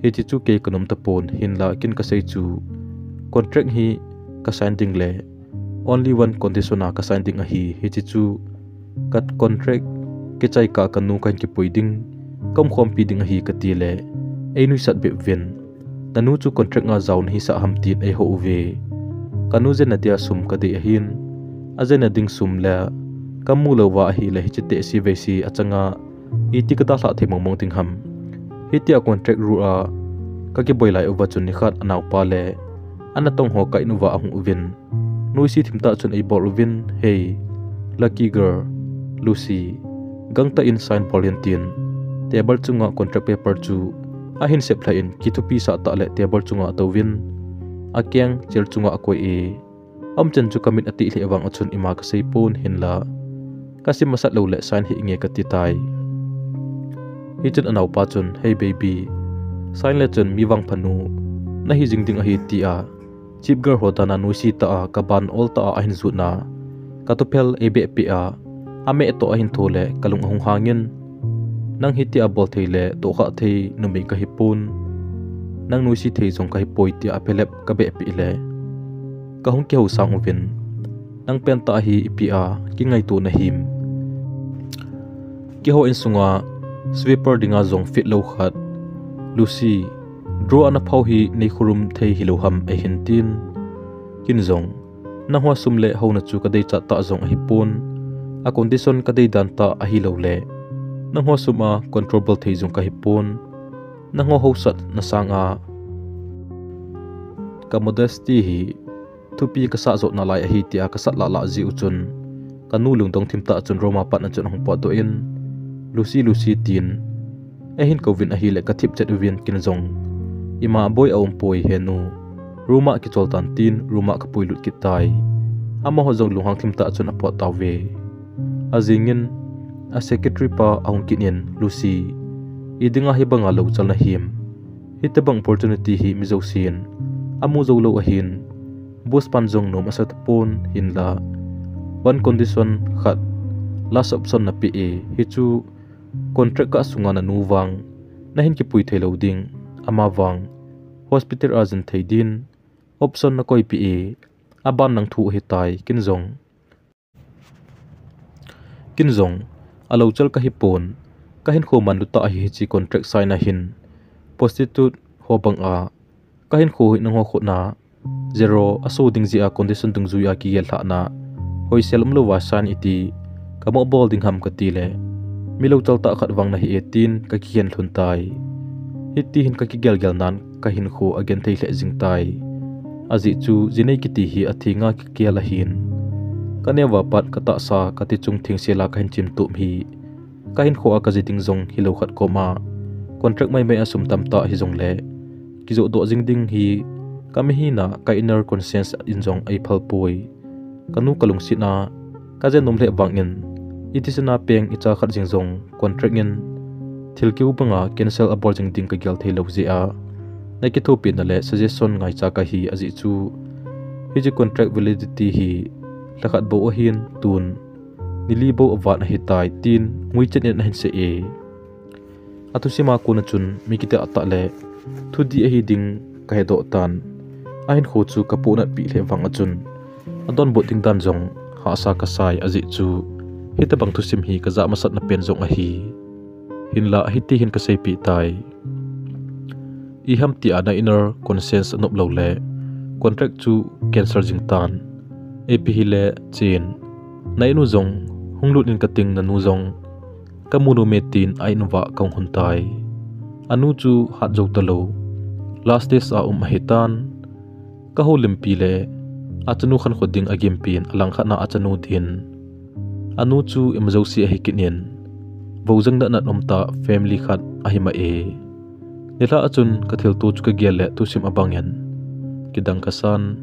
Hiche chu kei kanom tapon, hinla kin kasei chu contract hi kasign ding le only one condition a kasign ding ahi, hiche chu ka contract kichai kah a kanu kahin kipui ding, kaumkhompi ding ahi katile, einuisat bep uvin, nanu chu contract a jao nahisah ham tin eihou uve. Kanu jenna dia sum kadei ahin, ajenna ding sum le kamu louva ahile hiche tehse veise achanga iti kadalhah thei mongmong ding ham. Hitia contract rule a kakiboi lai uva chun nikhat anaopa le anatong ho ka in uva ahung uvin, noise thimtah chun eibol uvin, Hey, lucky girl, Lucy, gangtah in sign bol in tin, table chunga contract paper chu ahin sep lha in, kithupi sah tah le table chunga atouvin, akeng chair chunga akoi e. Aumchan chu kamit atih lheh vang achun ima kasei pon hinla, kasim masat lou le sign hih nge kati tai. Hichun anaopa chun, "Hey baby, sign le chun mi vangpha nu nahi jing ding ahi," tia chipgar ho dana nuisi tah a kaban ol tah a ahin jutna, katuphel eibeh peh a, ameh toh ahin tho le kalung ahung hangin, "Nang hitia bol thei le tohkhah thei numei kahi pon, nang nuisi thei jong kahi poi," tia aphelep kabeh peh le kahung kihou sang uvin, "Nang pen tah hi ipi a kingaito nahim? Keiho insunga sweeper dinga jong fit lou khat, Lucy, draw ana phau hi nei khorum thei hilou ham," eihin tin. Ken jong, "Nangho sum le houna chu kadei chat tah jong ahi pon, a condition kadei dan tah ahilou le, nangho sum a control bol thei jong kahi pon, nangho hausatna sanga ka modesty hi thupi kasah jotna lai ahi," tia kasat lah lah jeh u chun, kanu lungdong thim tah chun room a pat achun ahung potdoh in, "Lucy, Lucy," tin eihin kouvin ahile kathip chet uvin ken jong, "Ima boi aum poi he nu, room a kichol tan," tin room a kapui lut kit tai. Amaho jong lunghang thim tah chun apot tauve. Ajingin a secretary pa ahung kit in, "Lucy, idinga hibanga louchal nahim? Hitobang opportunity hi mi jousen amu jou lou ahin, boss pan jong nom asa tapon hinla, one condition khat, last option napeh e, hichu contract kah sunga nanu vang nahin kipui thei lou ding, ama vang hospital a jin thei din option nakoipeh e, aban nang thu ahitai, ken jong, ken jong alouchal kahi pon, kahinkho manlu tah ahi hiche contract sign ahin, prostitute ho banga kahinkho hi nangho khutna zero aso ding jeh a condition dungjui a kigel lhahna hoisel umlouva sign iti kamoh bol ding ham," kati le, "Mi louchal tah khat vang nahi e," tin kakikhen lhun tai. Hiti hin kakigel gel nan kahinkho agenthei lheh jing tai. Ajeh chu jinei kiti hi athenga kigel ahin, kaneo a pat katahsa kati chung thengsel a kahin chim tup hi kahinkho a kaji ding jong hilou khat koma contract maimai a sum tamtah hijongle, kijoh doh jing ding hi kamihina ka inner conscience in jong eiphal poi. Kanu kalungset a kajen nom lheh vangin, iti sina peng icha khat jing jong contract in thil keu banga cancel abol jing ding kagel thei lou jeh a, nakithopina le suggestion ngaicha kahi ajeh chu, hiche contract validity hi lhakhat bou ahin tun nili bou avat ahitai, tin nguichet in ahin sei e. Athusim a kon achun mi kitah tah le thudih ahi ding kahedoh tan. Ahinkho chu kapohnat peh lheh vang achun, adonbut ding dan jong hahsa kasai ajeh chu, hitobang thusim hi kajah masatna pen jong ahi. Hinla hiti hin kaseipeh tai. Iham tia na inner conscience anop lou le, contract chu cancel jing tan. Ipi hile chen, na inu jong hung lut in kating, nanu jong kamu nom e tin a inu va kahung hun tai. Anu chu hat jou talou, last stage a um ahitan. Kahoulimpi le achanu khankho ding agimpin, alangkhat na achanu din, anu chu ima jouse ahi kit in, voujeng natnat umtah family khat ahi ma e. Nilhah achun kathilto chu kagel le thusim abangin, kidang kasan,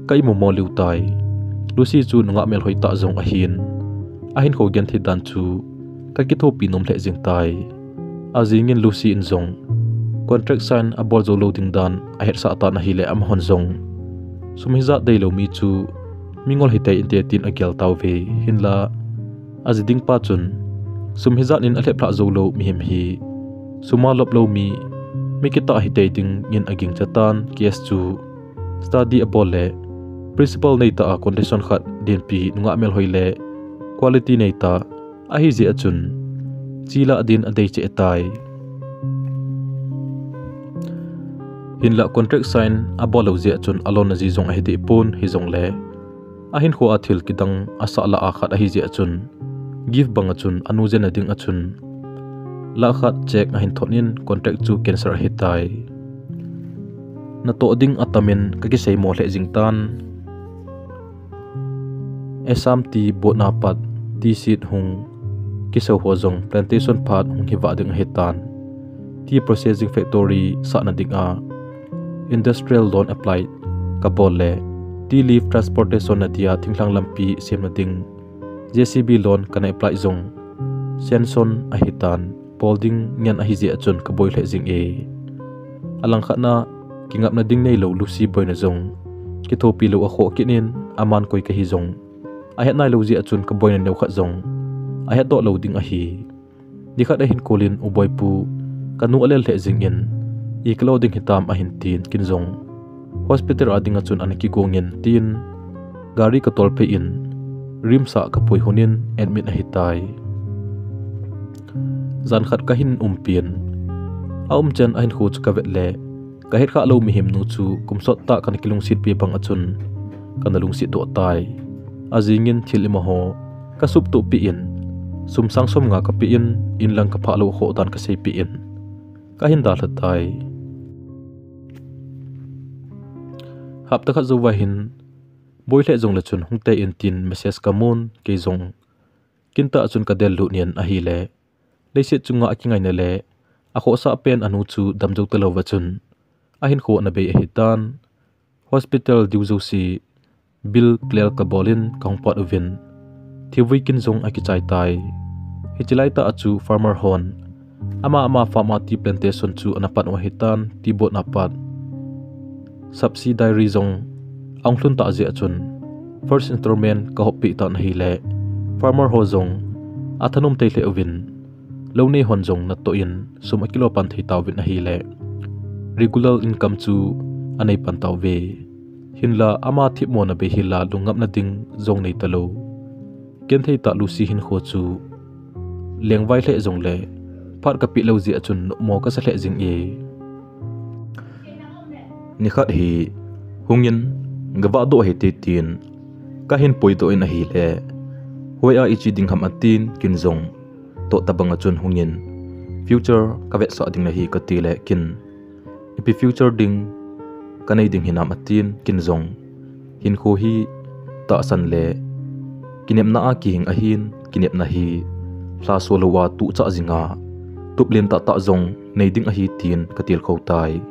ka imu mo liu tai. Lucy chu nungah melhoi tah jong ahin, ahinkho genthei dan chu kakithopi nom lheh jing tai. Ajingin Lucy in jong contract sign abol jou lou ding dan ahetsah tan ahile, amahon jong sum hijat deilou mi chu mingol hitei inte tin agel tauve. Hinla aji ding pa chun, sum hijat in alhep lhah jou lou mihem hi sum a lop lou mi, mi kitah hitei dingin agingcha tan. Case chu study abol le, principle neitah a condition khat dinpi, nungah melhoi le quality neitah ahi jeh achun, chelah din adei cheh tai. Hinla contract sign abol lou jeh achun alonna ji jong ahi deh pon, hijongle ahinkho a thil kidang asah lah a khat ahi jeh achun, gift bang achun anu jenna ding achun, lakh khat cheque ahin thot in contract chu cancel ahitai. Natoh ding atamin kakiseimo lheh jing tan. Exam ti botna pat, ti sit hung, kisou ho jong plantation phat hung hi vah ding ahitan. Tea processing factory sahna dinga industrial loan apply kabol le tea leaf transportation na dia thinglhang lampi semna ding J C B loan kana apply jong sanction ahitan. Bol ding ngen ahi jeh a chun kaboi lheh jing e. Alangkhat na kingapna ding neilou Lucy boina jong kithopi lou a khoh kit in, aman koi kahi jong ahet nailou jeh a chun kaboina neo khat jong ahetdoh lou ding ahi. Nikhat ahin call in, U Boipu, kanu alel lheh jing in, i kalo ding hitam ahin tin, kin jong hospital a dinga chun ana kigong in tin, gari katol phei in, RIMS a kapui hun in admit ahitai. Jan khat kahin umpin, aumchen ahin khu chu kavet le, kahet khah lou mihem nu chu kum sot tah kana kilungset pi bang a chun kana lungset doh tai. Ajing in thil imaho kasuptoh pi in, sum sang som nga kape in, inlang kaphah lou khoh dan kasei pi in, kahin dalha tai. Hapta khat jouva hin, boi lheh jongle chun hung tei in tin message kamun, kei jong kintah a chun kadel lut in ahile, leiset chunga akingaina le akhohsah pen anu chu damjou talou va chun, ahin khu ana bei ahitan. Hospital diu jouse bill clear kabol in kahung pot uvin, thivui kin jong akichai tai. Hiche laitah a chu farmer hon ama ama farm a tea plantation chu ana pan u ahitan, tea board na pat subsidiary jong ahung lhun tah jeh a chun first installment kahop pi tan ahile, farmer ho jong athanom tei lheh uvin, lou nei hon jong natoh in sum akilo pan thei tauvin ahile, regular income chu anei pan tauve. Hinla ama thipmo na bei hi la lungngapna ding jong nei talou. Genthei tah Lucy hinkho chu lengvai lheh jongle, phat kapeh lou jeh a chun nopmo kasa lheh jing e. Nikhat hi hungin gavah doh hite tin kahin puidoh in ahile, hoi a iche ding ham atin, kin jong toh tabang a chun hungin future kavetsah ding nahi kati le, kin ipi future ding kanei ding hinam atin, kin jong hinkho hi tahsan le kinepna a kihing ahin, kinepna hi lhaso louva tuchah jinga tup lentah tah jong nei ding ahi tin katilkhou tai.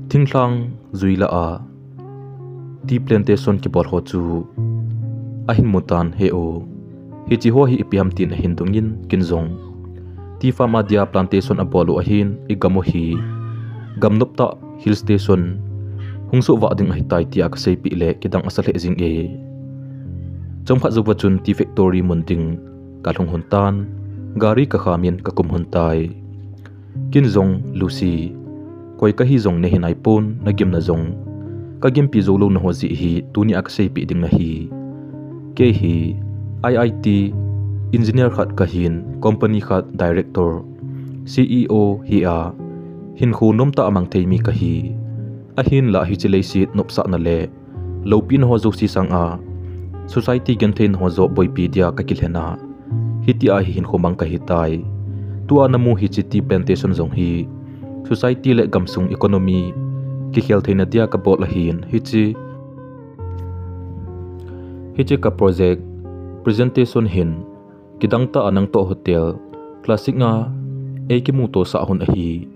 Thinglhang jui lah a tea plantation kibol ho chu ahin mutan, he u, hiche ho hi ipi ham tin ahin dongin, kin jong tea farm a dia plantation abol u ahin, igam u hi gamnop tah hill station hung soh vah ding ahitai tia kaseipeh le kidang asa lheh jing e. Chomkhat jouva chun tea factory mun ding kalhung lhon tan, gari kakhamin kakum lhon tai. Kin jong, Lucy, koi kahi jong nahe naipon, nagimna jong kagimpi jou louna ho jeh hi tunia kaseipeh ding nahi. Kei hi I I T engineer khat kahin, company khat director, C E O hi a, hinkho nomtah a mang thei mi kahi. Ahinlah hiche leiset nopsahna le loupina ho jouse sanga society gentheina ho joh boipi dia kakilhen a, hitia hi hinkho mang kahitai. Tua namu hiche tea plantation jong hi society le gamsung economy kikhel theina dia kabol ahin, hiche, hiche ka project presentation hin kidangtah a nangtoh hotel classic a eikimuto sah lhon ahi.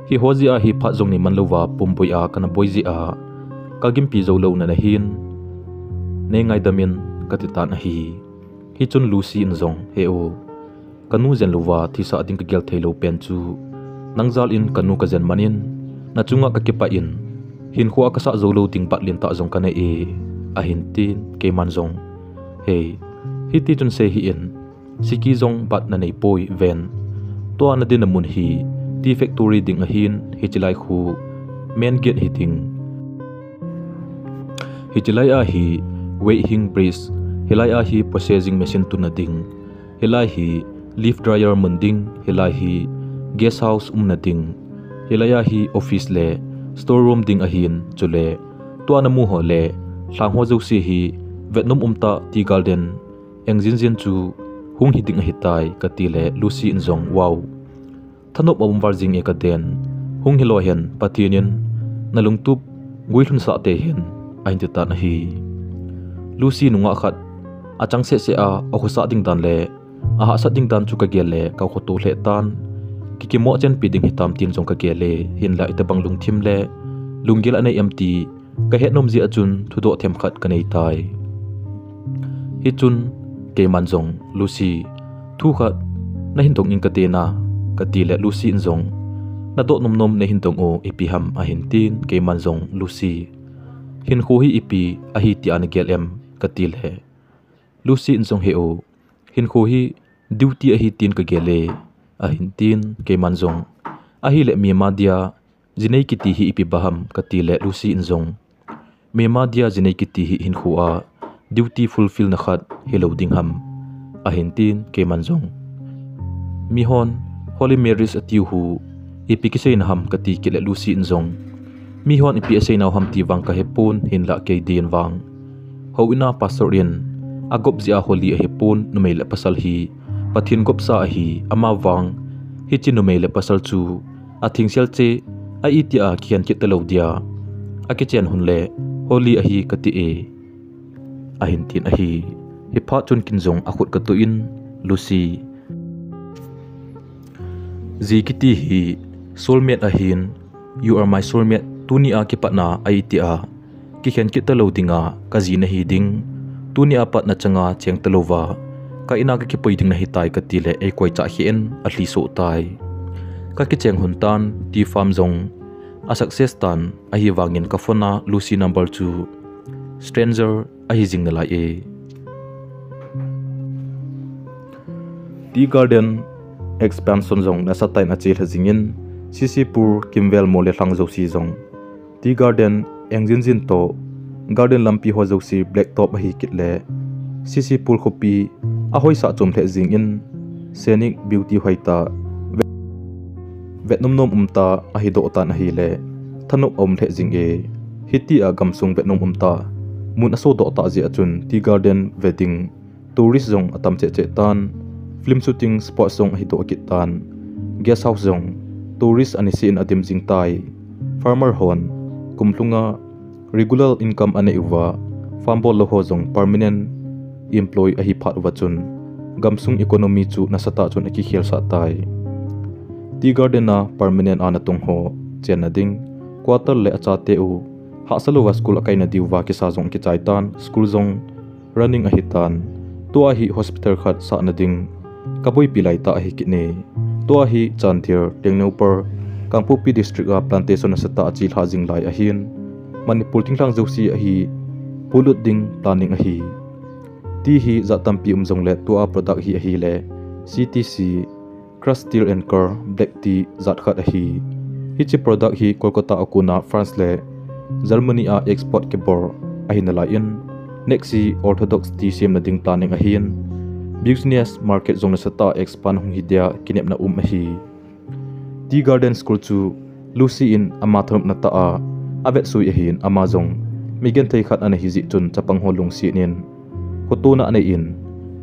Hiho jeh a hi phat jong neiman louva pumpui a kana boi jeh a kagimpi jou louna nahin, neingaidam in katitan ahi. Hichun Lucy in jong, he u, kanu jen louva thisah ding kagel theilou pen chu nang jal in kanu kajen man in, nachunga kakipah in, hinkho a kasah jou lou ding bat lentah jong kanei e, ahin tin, keiman jong, hei, hiti chun sei hih in, siki jong bat naneipoi ven. Tua nadinna mun hi tea factory ding ahin, hiche lai khu main gate hiding. Hiche lai a hi weighing bridge, hilai a hi processing machine tunna ding, hilai hi leaf dryer mun ding, hilai hi guest house umna ding, hilai a hi office le store room ding ahin, chule tua namu ho le lhang ho jouse hi vetnom umtah tea garden engjinjin chu hung hiding ahitai, katile Lucy in jong, wow, thanop aum val jing e kaden. Hung hilou hen, Pathen in nalungtup guilhunsah tei hen, ahin titan ahi. Lucy nungah khat achang sehseh a, akhosah ding dan le Ahahsat ding dan chu kagel le kakhoto lheh tan. Kikimoh chenpi ding hitam tin jong kagel e, hinlah itobang lungthim le lunggel anei em ti kahet nom jeh a chun thudoh themkhat kanei tai. Hichun keiman jong, Lucy, thu khat nahin dong ing kate na, kati le Lucy in jong, nadoh nomnom nahin dong u ipi ham ahin tin, keiman jong, Lucy, hinkho hi ipi ahi tia nagel em, kati le Lucy in jong, he u, hinkho hi duty ahi tin kagel e, ahin tin, keiman jong, ahile mima dia jinei kiti hi ipi ba ham, kati le Lucy in jong, mima dia jinei kiti hi hinkho a duty fulfill na khat hilou ding ham, ahin tin, keiman jong, mihon holy marriage atiu hi ipi kiseina ham, kati kit le Lucy in jong, mihon ipi aseinau ham ti vang kahepon, hinlah kei din vang, houin a pastor in agop jeh a holy ahipon, numei le pasal hi Pathen gopsa ahi, amavang hiche numei le pasal chu athengsel cheh a itia kikhen kit talou dia akichen hun le holy ahi kati e, ahin tin ahi. Hiphat chun kin jong akhut katuh in, Lucy, ji kiti hi soulmate ahin, you are my soulmate, tunia kipatna a itia kikhen kit talou dinga kaji nahi ding, tunia pat nachanga cheng talouva ka ina kakipui ding nahitai, kati le eikoi chah khen alhi soh tai. Kakicheng hun tan, tea farm jong a success tan, ahivangin ka phone a Lucy number chu stranger ahi jing nalai e. Tea Garden expansion jong nasatah in achelha jingin, C C Pur kimvel mol le lhang jouse jong Tea Garden engjinjin toh, garden lampi ho jouse black top ahi kit le, C C Pur khopi ahoisah chom lheh jingin, scenic beauty hoitah, vet, vetnomnom umtah ahidoh tan ahile, thanop aum lheh jing e. Hitia gamsung vetnom umtah mun asodoh tah jeh a chun Tea Garden ve ding tourist jong atam cheh cheh tan, film shooting spot jong ahidoh kit tan, guest house jong tourist aniseh in adim jing tai. Farmer hon kum lhunga regular income anei uva, farm bol lou ho jong permanent employee ahi phat uva chun, gamsung economy chu nasatah chun akikhelsah tai. Tea Garden a permanent a natung ho chenna ding quarter le achate u hahsa louva school akaina diuva kisa jong akichai tan, school jong running ahitan. Tua hi hospital khat sahna ding kaboipi laitah ahi kit e. Tua hi Chandel, Tengnoupal, Kangpokpi district a plantation nasatah a chelha jing lai ahin, Manipur thinglhang jouse ahi polut ding planning ahi. Tea hi jat tampi um jongle tua product hi ahile C T C, Crushed Tear and Curd Black Tea jat khat ahi. Hiche product hi Kolkata a kona France le Germany a export kibol ahi nalaiyin, next hi orthodox tea semna ding planning ahin, business market jong nasatah a expand hung hi dia kinepna um ahi. Tea Garden School chu Lucy in ama thanopna tah a avetsui ahin, ama jong mi genthei khat ana hi jeh chun chapang ho lungset in khotona anei in,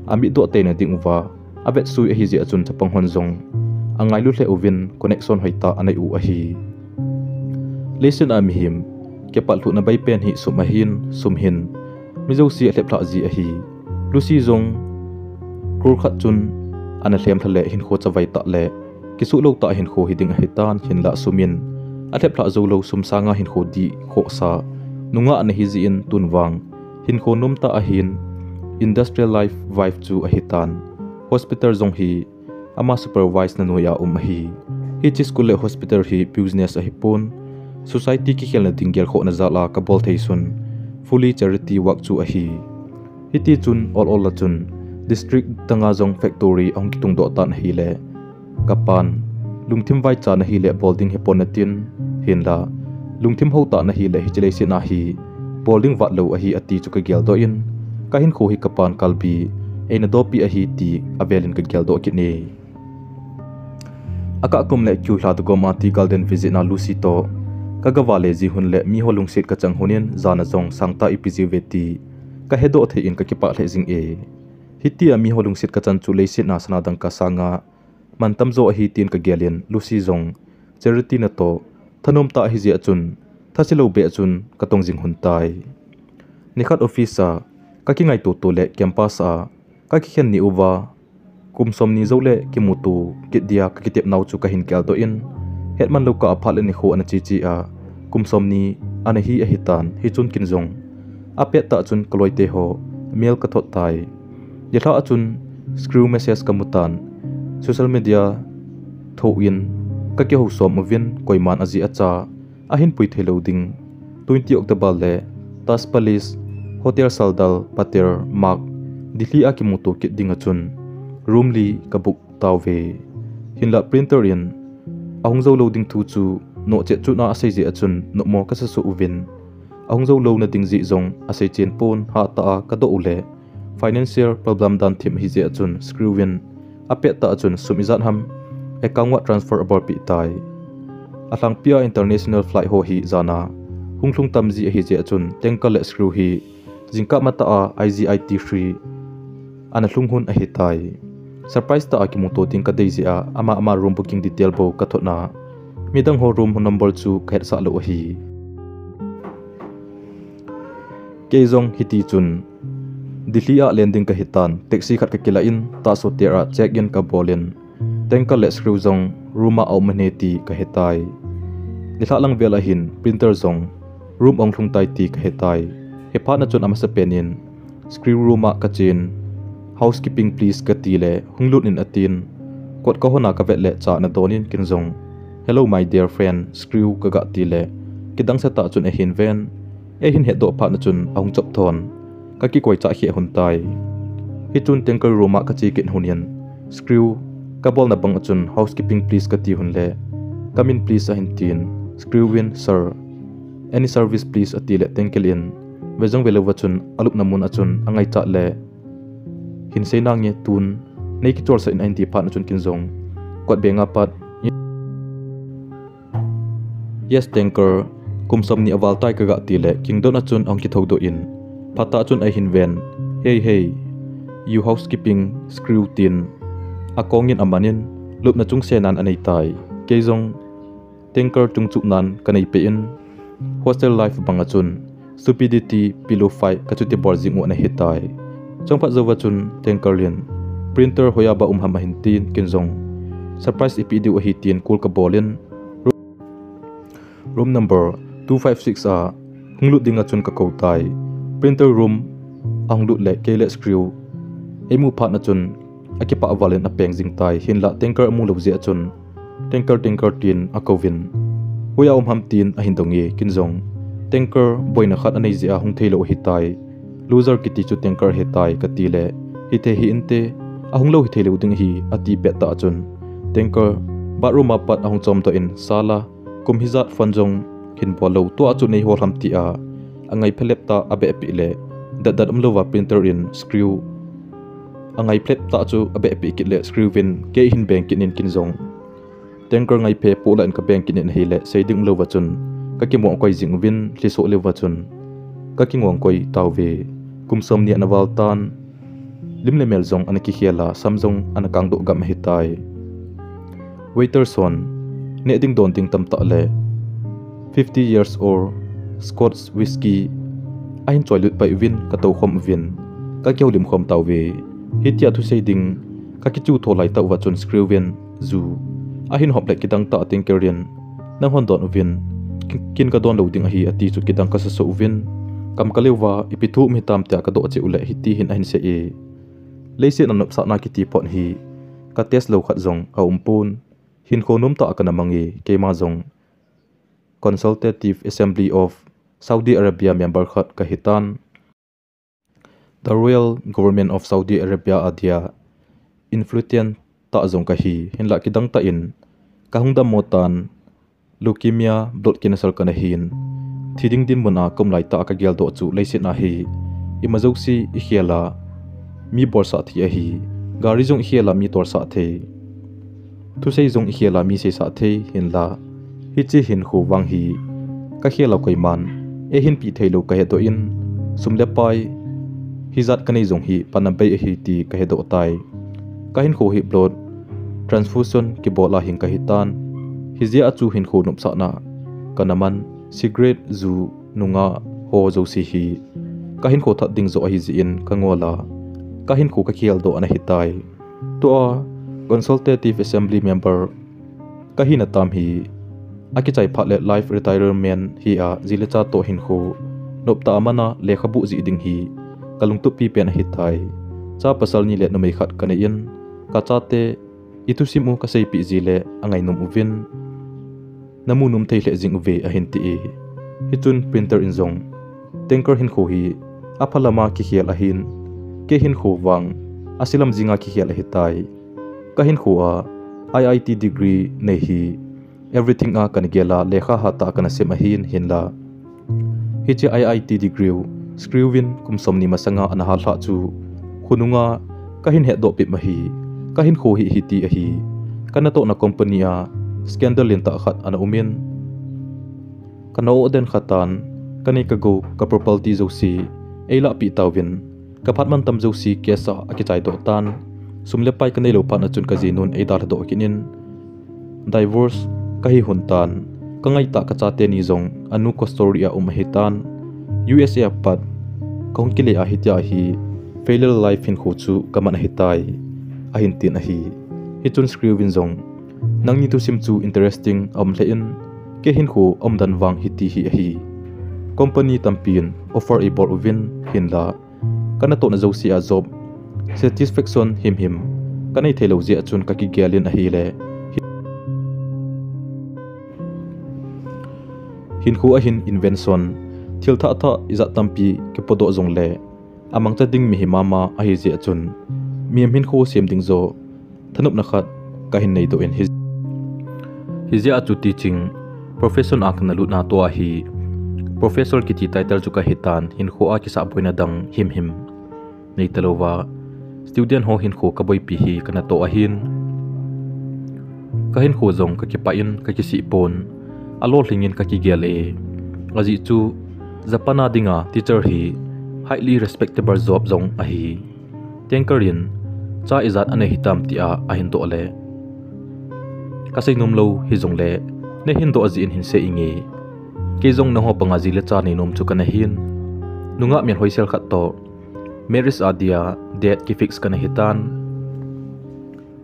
amitdoh teina ding uva avetsui ahi jeh a chun chapang hon jong angailu lheh uvin connection hoitah anei u ahi. Leiset a mihem kipat lhuhna beipen hi sum ahin, sum hin mi jouse alheplhah ji ahi. Lucy jong crore khat chun ana lhemlha le hinkho chavai tah le kisuh lou tah hinkho hiding ahitan, hinlah sum in alheplhah joulou, sum sanga hinkho dih khohsa nungah ana hi jeh in tun vang hinkho nomtah ahin, industrial life wife chu ahitan. Hospital jong hi ama supervise na noiya um ahi. Hiche school le hospital hi business ahipon, society kikhelna ding gelkhohna jal a kabol thei sun, fully charity work chu ahi. Hitichun ol ol a chun district danga jong factory ahung kitungdoh tan ahile, kapan lungthim vaichan ahile bol ding hipon atin, hinla lungthim hou tan ahile hiche leiset a hi bol ding vat lou ahi ati chu kageldoh in, kahinkho hi kapan kalbi eina dohpi ahi ti avel in kageldoh kit e. Akah kum le kihou lha toh gom a Tea Garden visit na Lucy toh kagavale ji hun le miho lungset kachang hun in, jana jong sangtah ipi jiuve ti kahedoh thei in kakipah lheh jing e. Hitia miho lungset kachan chu leiset a sana dangka sanga mantam jo ahi tin kagel in, Lucy jong charity natoh thanom tah ahi jeh a chun, thase lou beh a chun katong jing hun tai. Nikhat office a kakingaito to le campus a kakikhen ni uva, Kum somni jou le kimuto kit dia kakitep nau chu kahin geldoh in, hetman lou kah a phat le nikho ana cheche a, kum somni ana hi ahitan, hichun kin jong apet tah chun kaloite ho mail kathot tai. Nilhah a chun Screw message kamu tan, social media through in kakihou som uvin, koiman ajeh acha ahin pui theilou ding, twenty October le Taj Palace, Hotel Sardar Patel Marg, Delhi a kimuto kit ding a chun room li kabook tauve. Hinlah printer in ahung jou lou ding thu chu nohchet chun a asei jeh a chun nopmo kasa soh uvin, ahung jou louna ding jeh jong asei chen pon, hatah a kadoh u le financial problem dan thim ahi jeh a chun Screw in apet tah a chun sum ijat ham account a transfer abolpeh tai. Alhangpi a international flight ho hi jana hung lhung tam ji ahi jeh a chun Tanker le Screw hi jingkah matah a I G I T three ana lhung hun ahitai. Surprise tah a kimuto ding kadei jeh a ama ama room booking detail bou kathot na, midang ho room number chu kahetsah lou ahi. Kei jong hiti chun Delhi a landing kahitan, taxi khat kakilah in Taj Hotel a check in kabol in, Tanker le Screw jong room a aum ahi ti kahetai. Nilhah lang vel ahin printer jong room ahung lhung tai ti kahetai. Hiphat na chun amasapen in Screw room a kachen, housekeeping please kati le hung lut in atin, kot kahon a kavet le cha ana don in kin jong, "Hello my dear friend Screw," kagah ti le kidang sa tah chun eihin ven, eihin hetdoh phat na chun ahung chop thon, kakikoi chah kheh hun tai. Hichun Tanker room a kache kit hun in, Screw kabolna bang a chun housekeeping please kati hun le, "Come in please," ahin tin, Screw in, "Sir, any service please," ati le Tanker in ve jong ve lou va chun alupna mun a chun angaichat le, "Hin sei nange tun nei kicholsah in," ahin ti phat na chun kin jong kot beng a pat, "Yes Tanker, kum somni aval tai," kagah ti le kingdoh na chun ahung kithoudoh in, phat tah chun eihin ven, "Hey hey, you housekeeping," Screw tin akong in aman in, lupna chungse nan anei tai. Kei jong Tanker chungchuh nan kanei peh in, hostel life bang a chun stupidity pillow fight kachuti bol jing u ana hitai. Chomkhat jou va chun Tanker in, "Printer hoiya ba um ham?" ahin tin, kin jong, "Surprise ipi diu ahi," tin call kabol in, room number two five six a hung lut ding a chun kakou tai. Printer room ahung lut le kei le Screw eimu phat na chun akipah val in apeng jing tai. Hinlah Tanker amu lou jeh a chun, "Tanker, Tanker," tin akouvin, "Hoiya um ham?" tin ahin dong e, kin jong, "Tanker boina khat anei jeh a hung thei lou ahitai. Loser kiti chu Tanker ahitai," kati le, "Hithei hih inte, ahung lou hithei lou ding ahi," ati pet tah a chun Tanker bathroom a pat ahung chomdoh in, "Sala, kum hijat phone jong hin bol lou, tua chu nei hol ham?" ti a angai phelep tah abeh peh le, datdat um lou va printer in Screw angai phelep tah chu abeh peh kit le, Screw in kei hin beng kit in, kin jong Tanker ngaiphe poh lah in kabeng kit in ahile, sei ding um lou va chun kakimong koi jing uvin, lhisoh lou va chun kakingong koi tauve. Kum somni ana val tan, lim le mel jong ana kikhel a, sam jong ana kangdoh gam ahitai. Waiter hon neh ding don ding tamtah le fifty years old Scotch whisky ahin choilut pai uvin, katou khom uvin, kakihoulim khom tauve. Hitia thusei ding kakichu tho lai tah uva chun Screw in ju ahin hop le kidang tah a Tanker in, "Nanghon don uvin, kin kadon lou ding ahi," ati chu kidang kasa soh uvin, kam kaleuva, "Ipi thu um hitam?" tia kadoh cheh u le hiti hin ahin sei e, "Leiset a nopsahna kiti phot hi ka test lou khat jong aum pon. Hinkho nomtah a kana mang e, keima jong Consultative Assembly of Saudi Arabia member khat kahitan, the Royal Government of Saudi Arabia a dia influential tah jong kahi, hinlah kidang tah in kahung dammo tan, leukemia, blood cancer kana hin, thi ding dinmun a kaum lai tah a kageldoh chu leiset a hi ima jouse ikhel a mi bolsah thei ahi, gari jong ikhel a mi tolsah thei, thusei jong ikhel a mi seisah thei, hinlah hiche hinkho vang hi kakhel a koiman eihin peh thei lou kahedoh in, sum le pai hijat kanei jong hi pana bei ahi ti kahedoh tai. Kahinkho hi blood transfusion kibol a hing kahitan, hijeh a chu hinkho nopsahna kana man, cigarette, ju, nungah ho jouse hi kahinkho that ding joh ahi jeh in kangol a, kahinkho kakhel doh ana hitai. Tua consultative assembly member kahina tam hi akichai phat le life retirement hi a ji le cha toh hinkho noptah a mana lekhabu jih ding hi kalungtup pipen ahitai. Cha pasal ni le numei khat kanei in, kachate ithusim u kaseipeh ji le angainom uvin, namu nom thei lheh jing uve ahin ti e. Hichun printer in jong, Tanker hinkho hi aphalama kikhel ahin, kei hinkho vang asilam jinga kikhel ahitai. Kahinkho a I I T degree nei hi everything a kana gel a lekha hatah a kana sem ahin, hinla hiche I I T degree u screw in kum somni masanga ana hallhah chu khonunga kahin hetdoh peh ahi. Kahinkho hi hiti ahi. Kanatohna company a scandal lentah khat ana umin, kana-oh den khatan, kanei kagou, ka property jouse eilahpeh tauvin, kaphat mantam jouse case a akichaidoh tan. Sum le pai kaneilou phat a chun kajinun eidalhadoh kit in, divorce kahi lhon tan. Kangaitah kachate ni jong anu custody a um ahitan. U S A a pat kahung kile a hitia hi failure life hinkho chu kaman ahitai, ahin tin ahi. Hichun screw in jong, nangni thusim chu interesting aum lheh in, kei hinkho umdan vang hiti hi ahi. Company tampin offer eibol uvin, hinla kanatohna jouse a job satisfaction himhim kanei theilou jeh a chun kakigel in ahile, hinkho a hin invention, thil thahthah ijat tampi kipodoh jongle amangcha ding mihem mama ahi jeh a chun, mihem hinkho sem ding joh thanopna khat kahin neidoh in, hi, hijeh a chu teaching profession a kana lutna tua hi professor kiti title chu kahitan, hinkho a kisahboina dang himhim neitalouva student ho hinkho kaboipi hi kanatoh ahin, kahinkho jong kakipah in kakisih pon, alolhing in kakigel e. Ajeh chu Japan a dinga teacher hi highly respectable job jong ahi. Tanker in cha ijat anei hitam tia ahin doh le, kaseinom lou hijongle neihin doh jeh in hinsei inge. Kei jong nangho banga ji le cha neinom chu kana hin, nungah melhoisel khat toh marriage a dia date kifix kana hitan.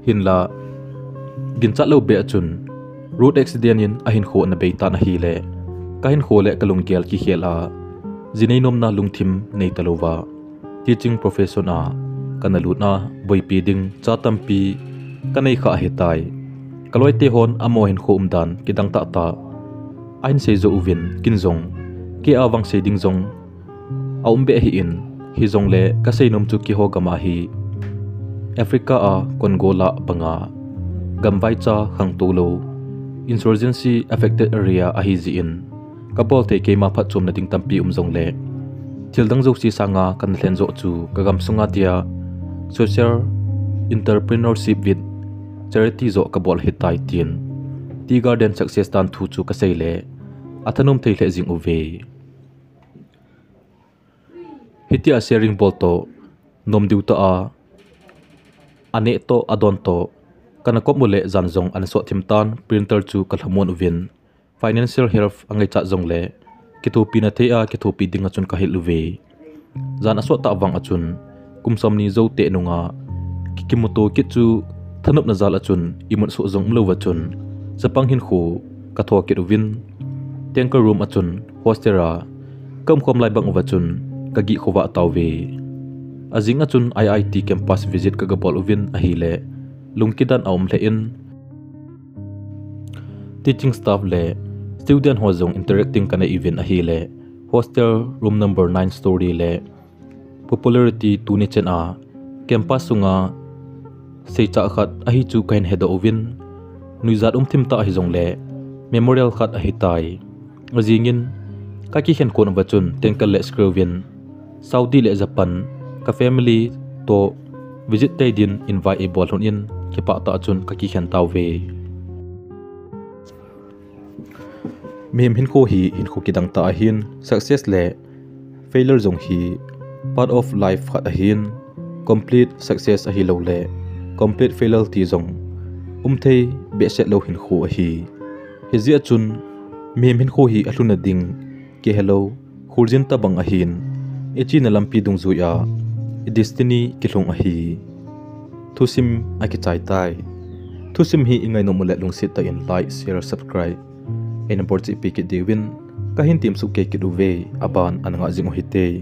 Hinla ginchat lou beh a chun road accident in ahinkho ana beitan ahile, kahinkho le kalunggel kikhel a, ji neinomna lungthim neitalouva teaching profession a kana lutna boipi ding cha tampi kanei kha ahitai. Kaloite hon amaho hinkho umdan kidang tahtah ahin seijoh uvin, ken jong kei a vang sei ding jong aum beh ahin, hijongle kaseinom chu keiho gam a hi Africa a Congo lah banga gamvaicha khangtou lou, insurgency affected area ahi jeh in, kabol thei keima phatchomna ding tampi um jongle, thildang jouse sanga kana lhen joh chu kagamsunga dia social entrepreneurship with charity joh kabol ahitai, tin Tea Garden success dan thu chu kaseile, athanom thei lheh jing uve. Hitia sharing bol toh, nomdiu tah a, aneh toh, adon toh, kana kop u le jan jong ana sot thim tan, printer chu kalhamon uvin, financial help angaichat jongle kithopina thei a kithopi dinga chun kahil uve. Jan asot tah vang a chun, kum somni jou teh nunga kikimuto kit chu thanopna jal a chun imut soh jong umlouva chun, chapang hinkho katho kit uvin, tanker room a chun hostel a kaumkhom lai bang uva chun kagih khovah tauve. Ajing a chun I I T campus visit kagabol uvin ahile, lungkidan aum lheh in, teaching staff le student ho jong interacting kanei uvin ahile, hostel room number nine story le popularity tuni chen a campus sunga seichah khat ahi chu kahin hedoh uvin, nuijat um thim tah hijongle memorial khat ahitai. Ajingin kakikhen kon uva chun tanker le screw in Saudi le Japan ka family toh visit tei din invite eibol lhon in, kipah tah chun kakikhen tauve. Mihem hinkho hi hinkho kidang tah ahin, success le failure jong hi part of life khat ahin, complete success ahiloule complete failure ti jong umthei behseh lou hinkho ahi. Hijeh a chun mihem hinkho hi alhunna ding kihelou, kholjin tobang ahin, ichena lampi dungjuia i destiny kilhung ahi. Thusim akichai tai. Thusim hi ingainom uleh lungset tah in like, share, subscribe eina bolchih pi kit diuvin kahin temsoh kei kit uve, aban ana ngah jing uhite.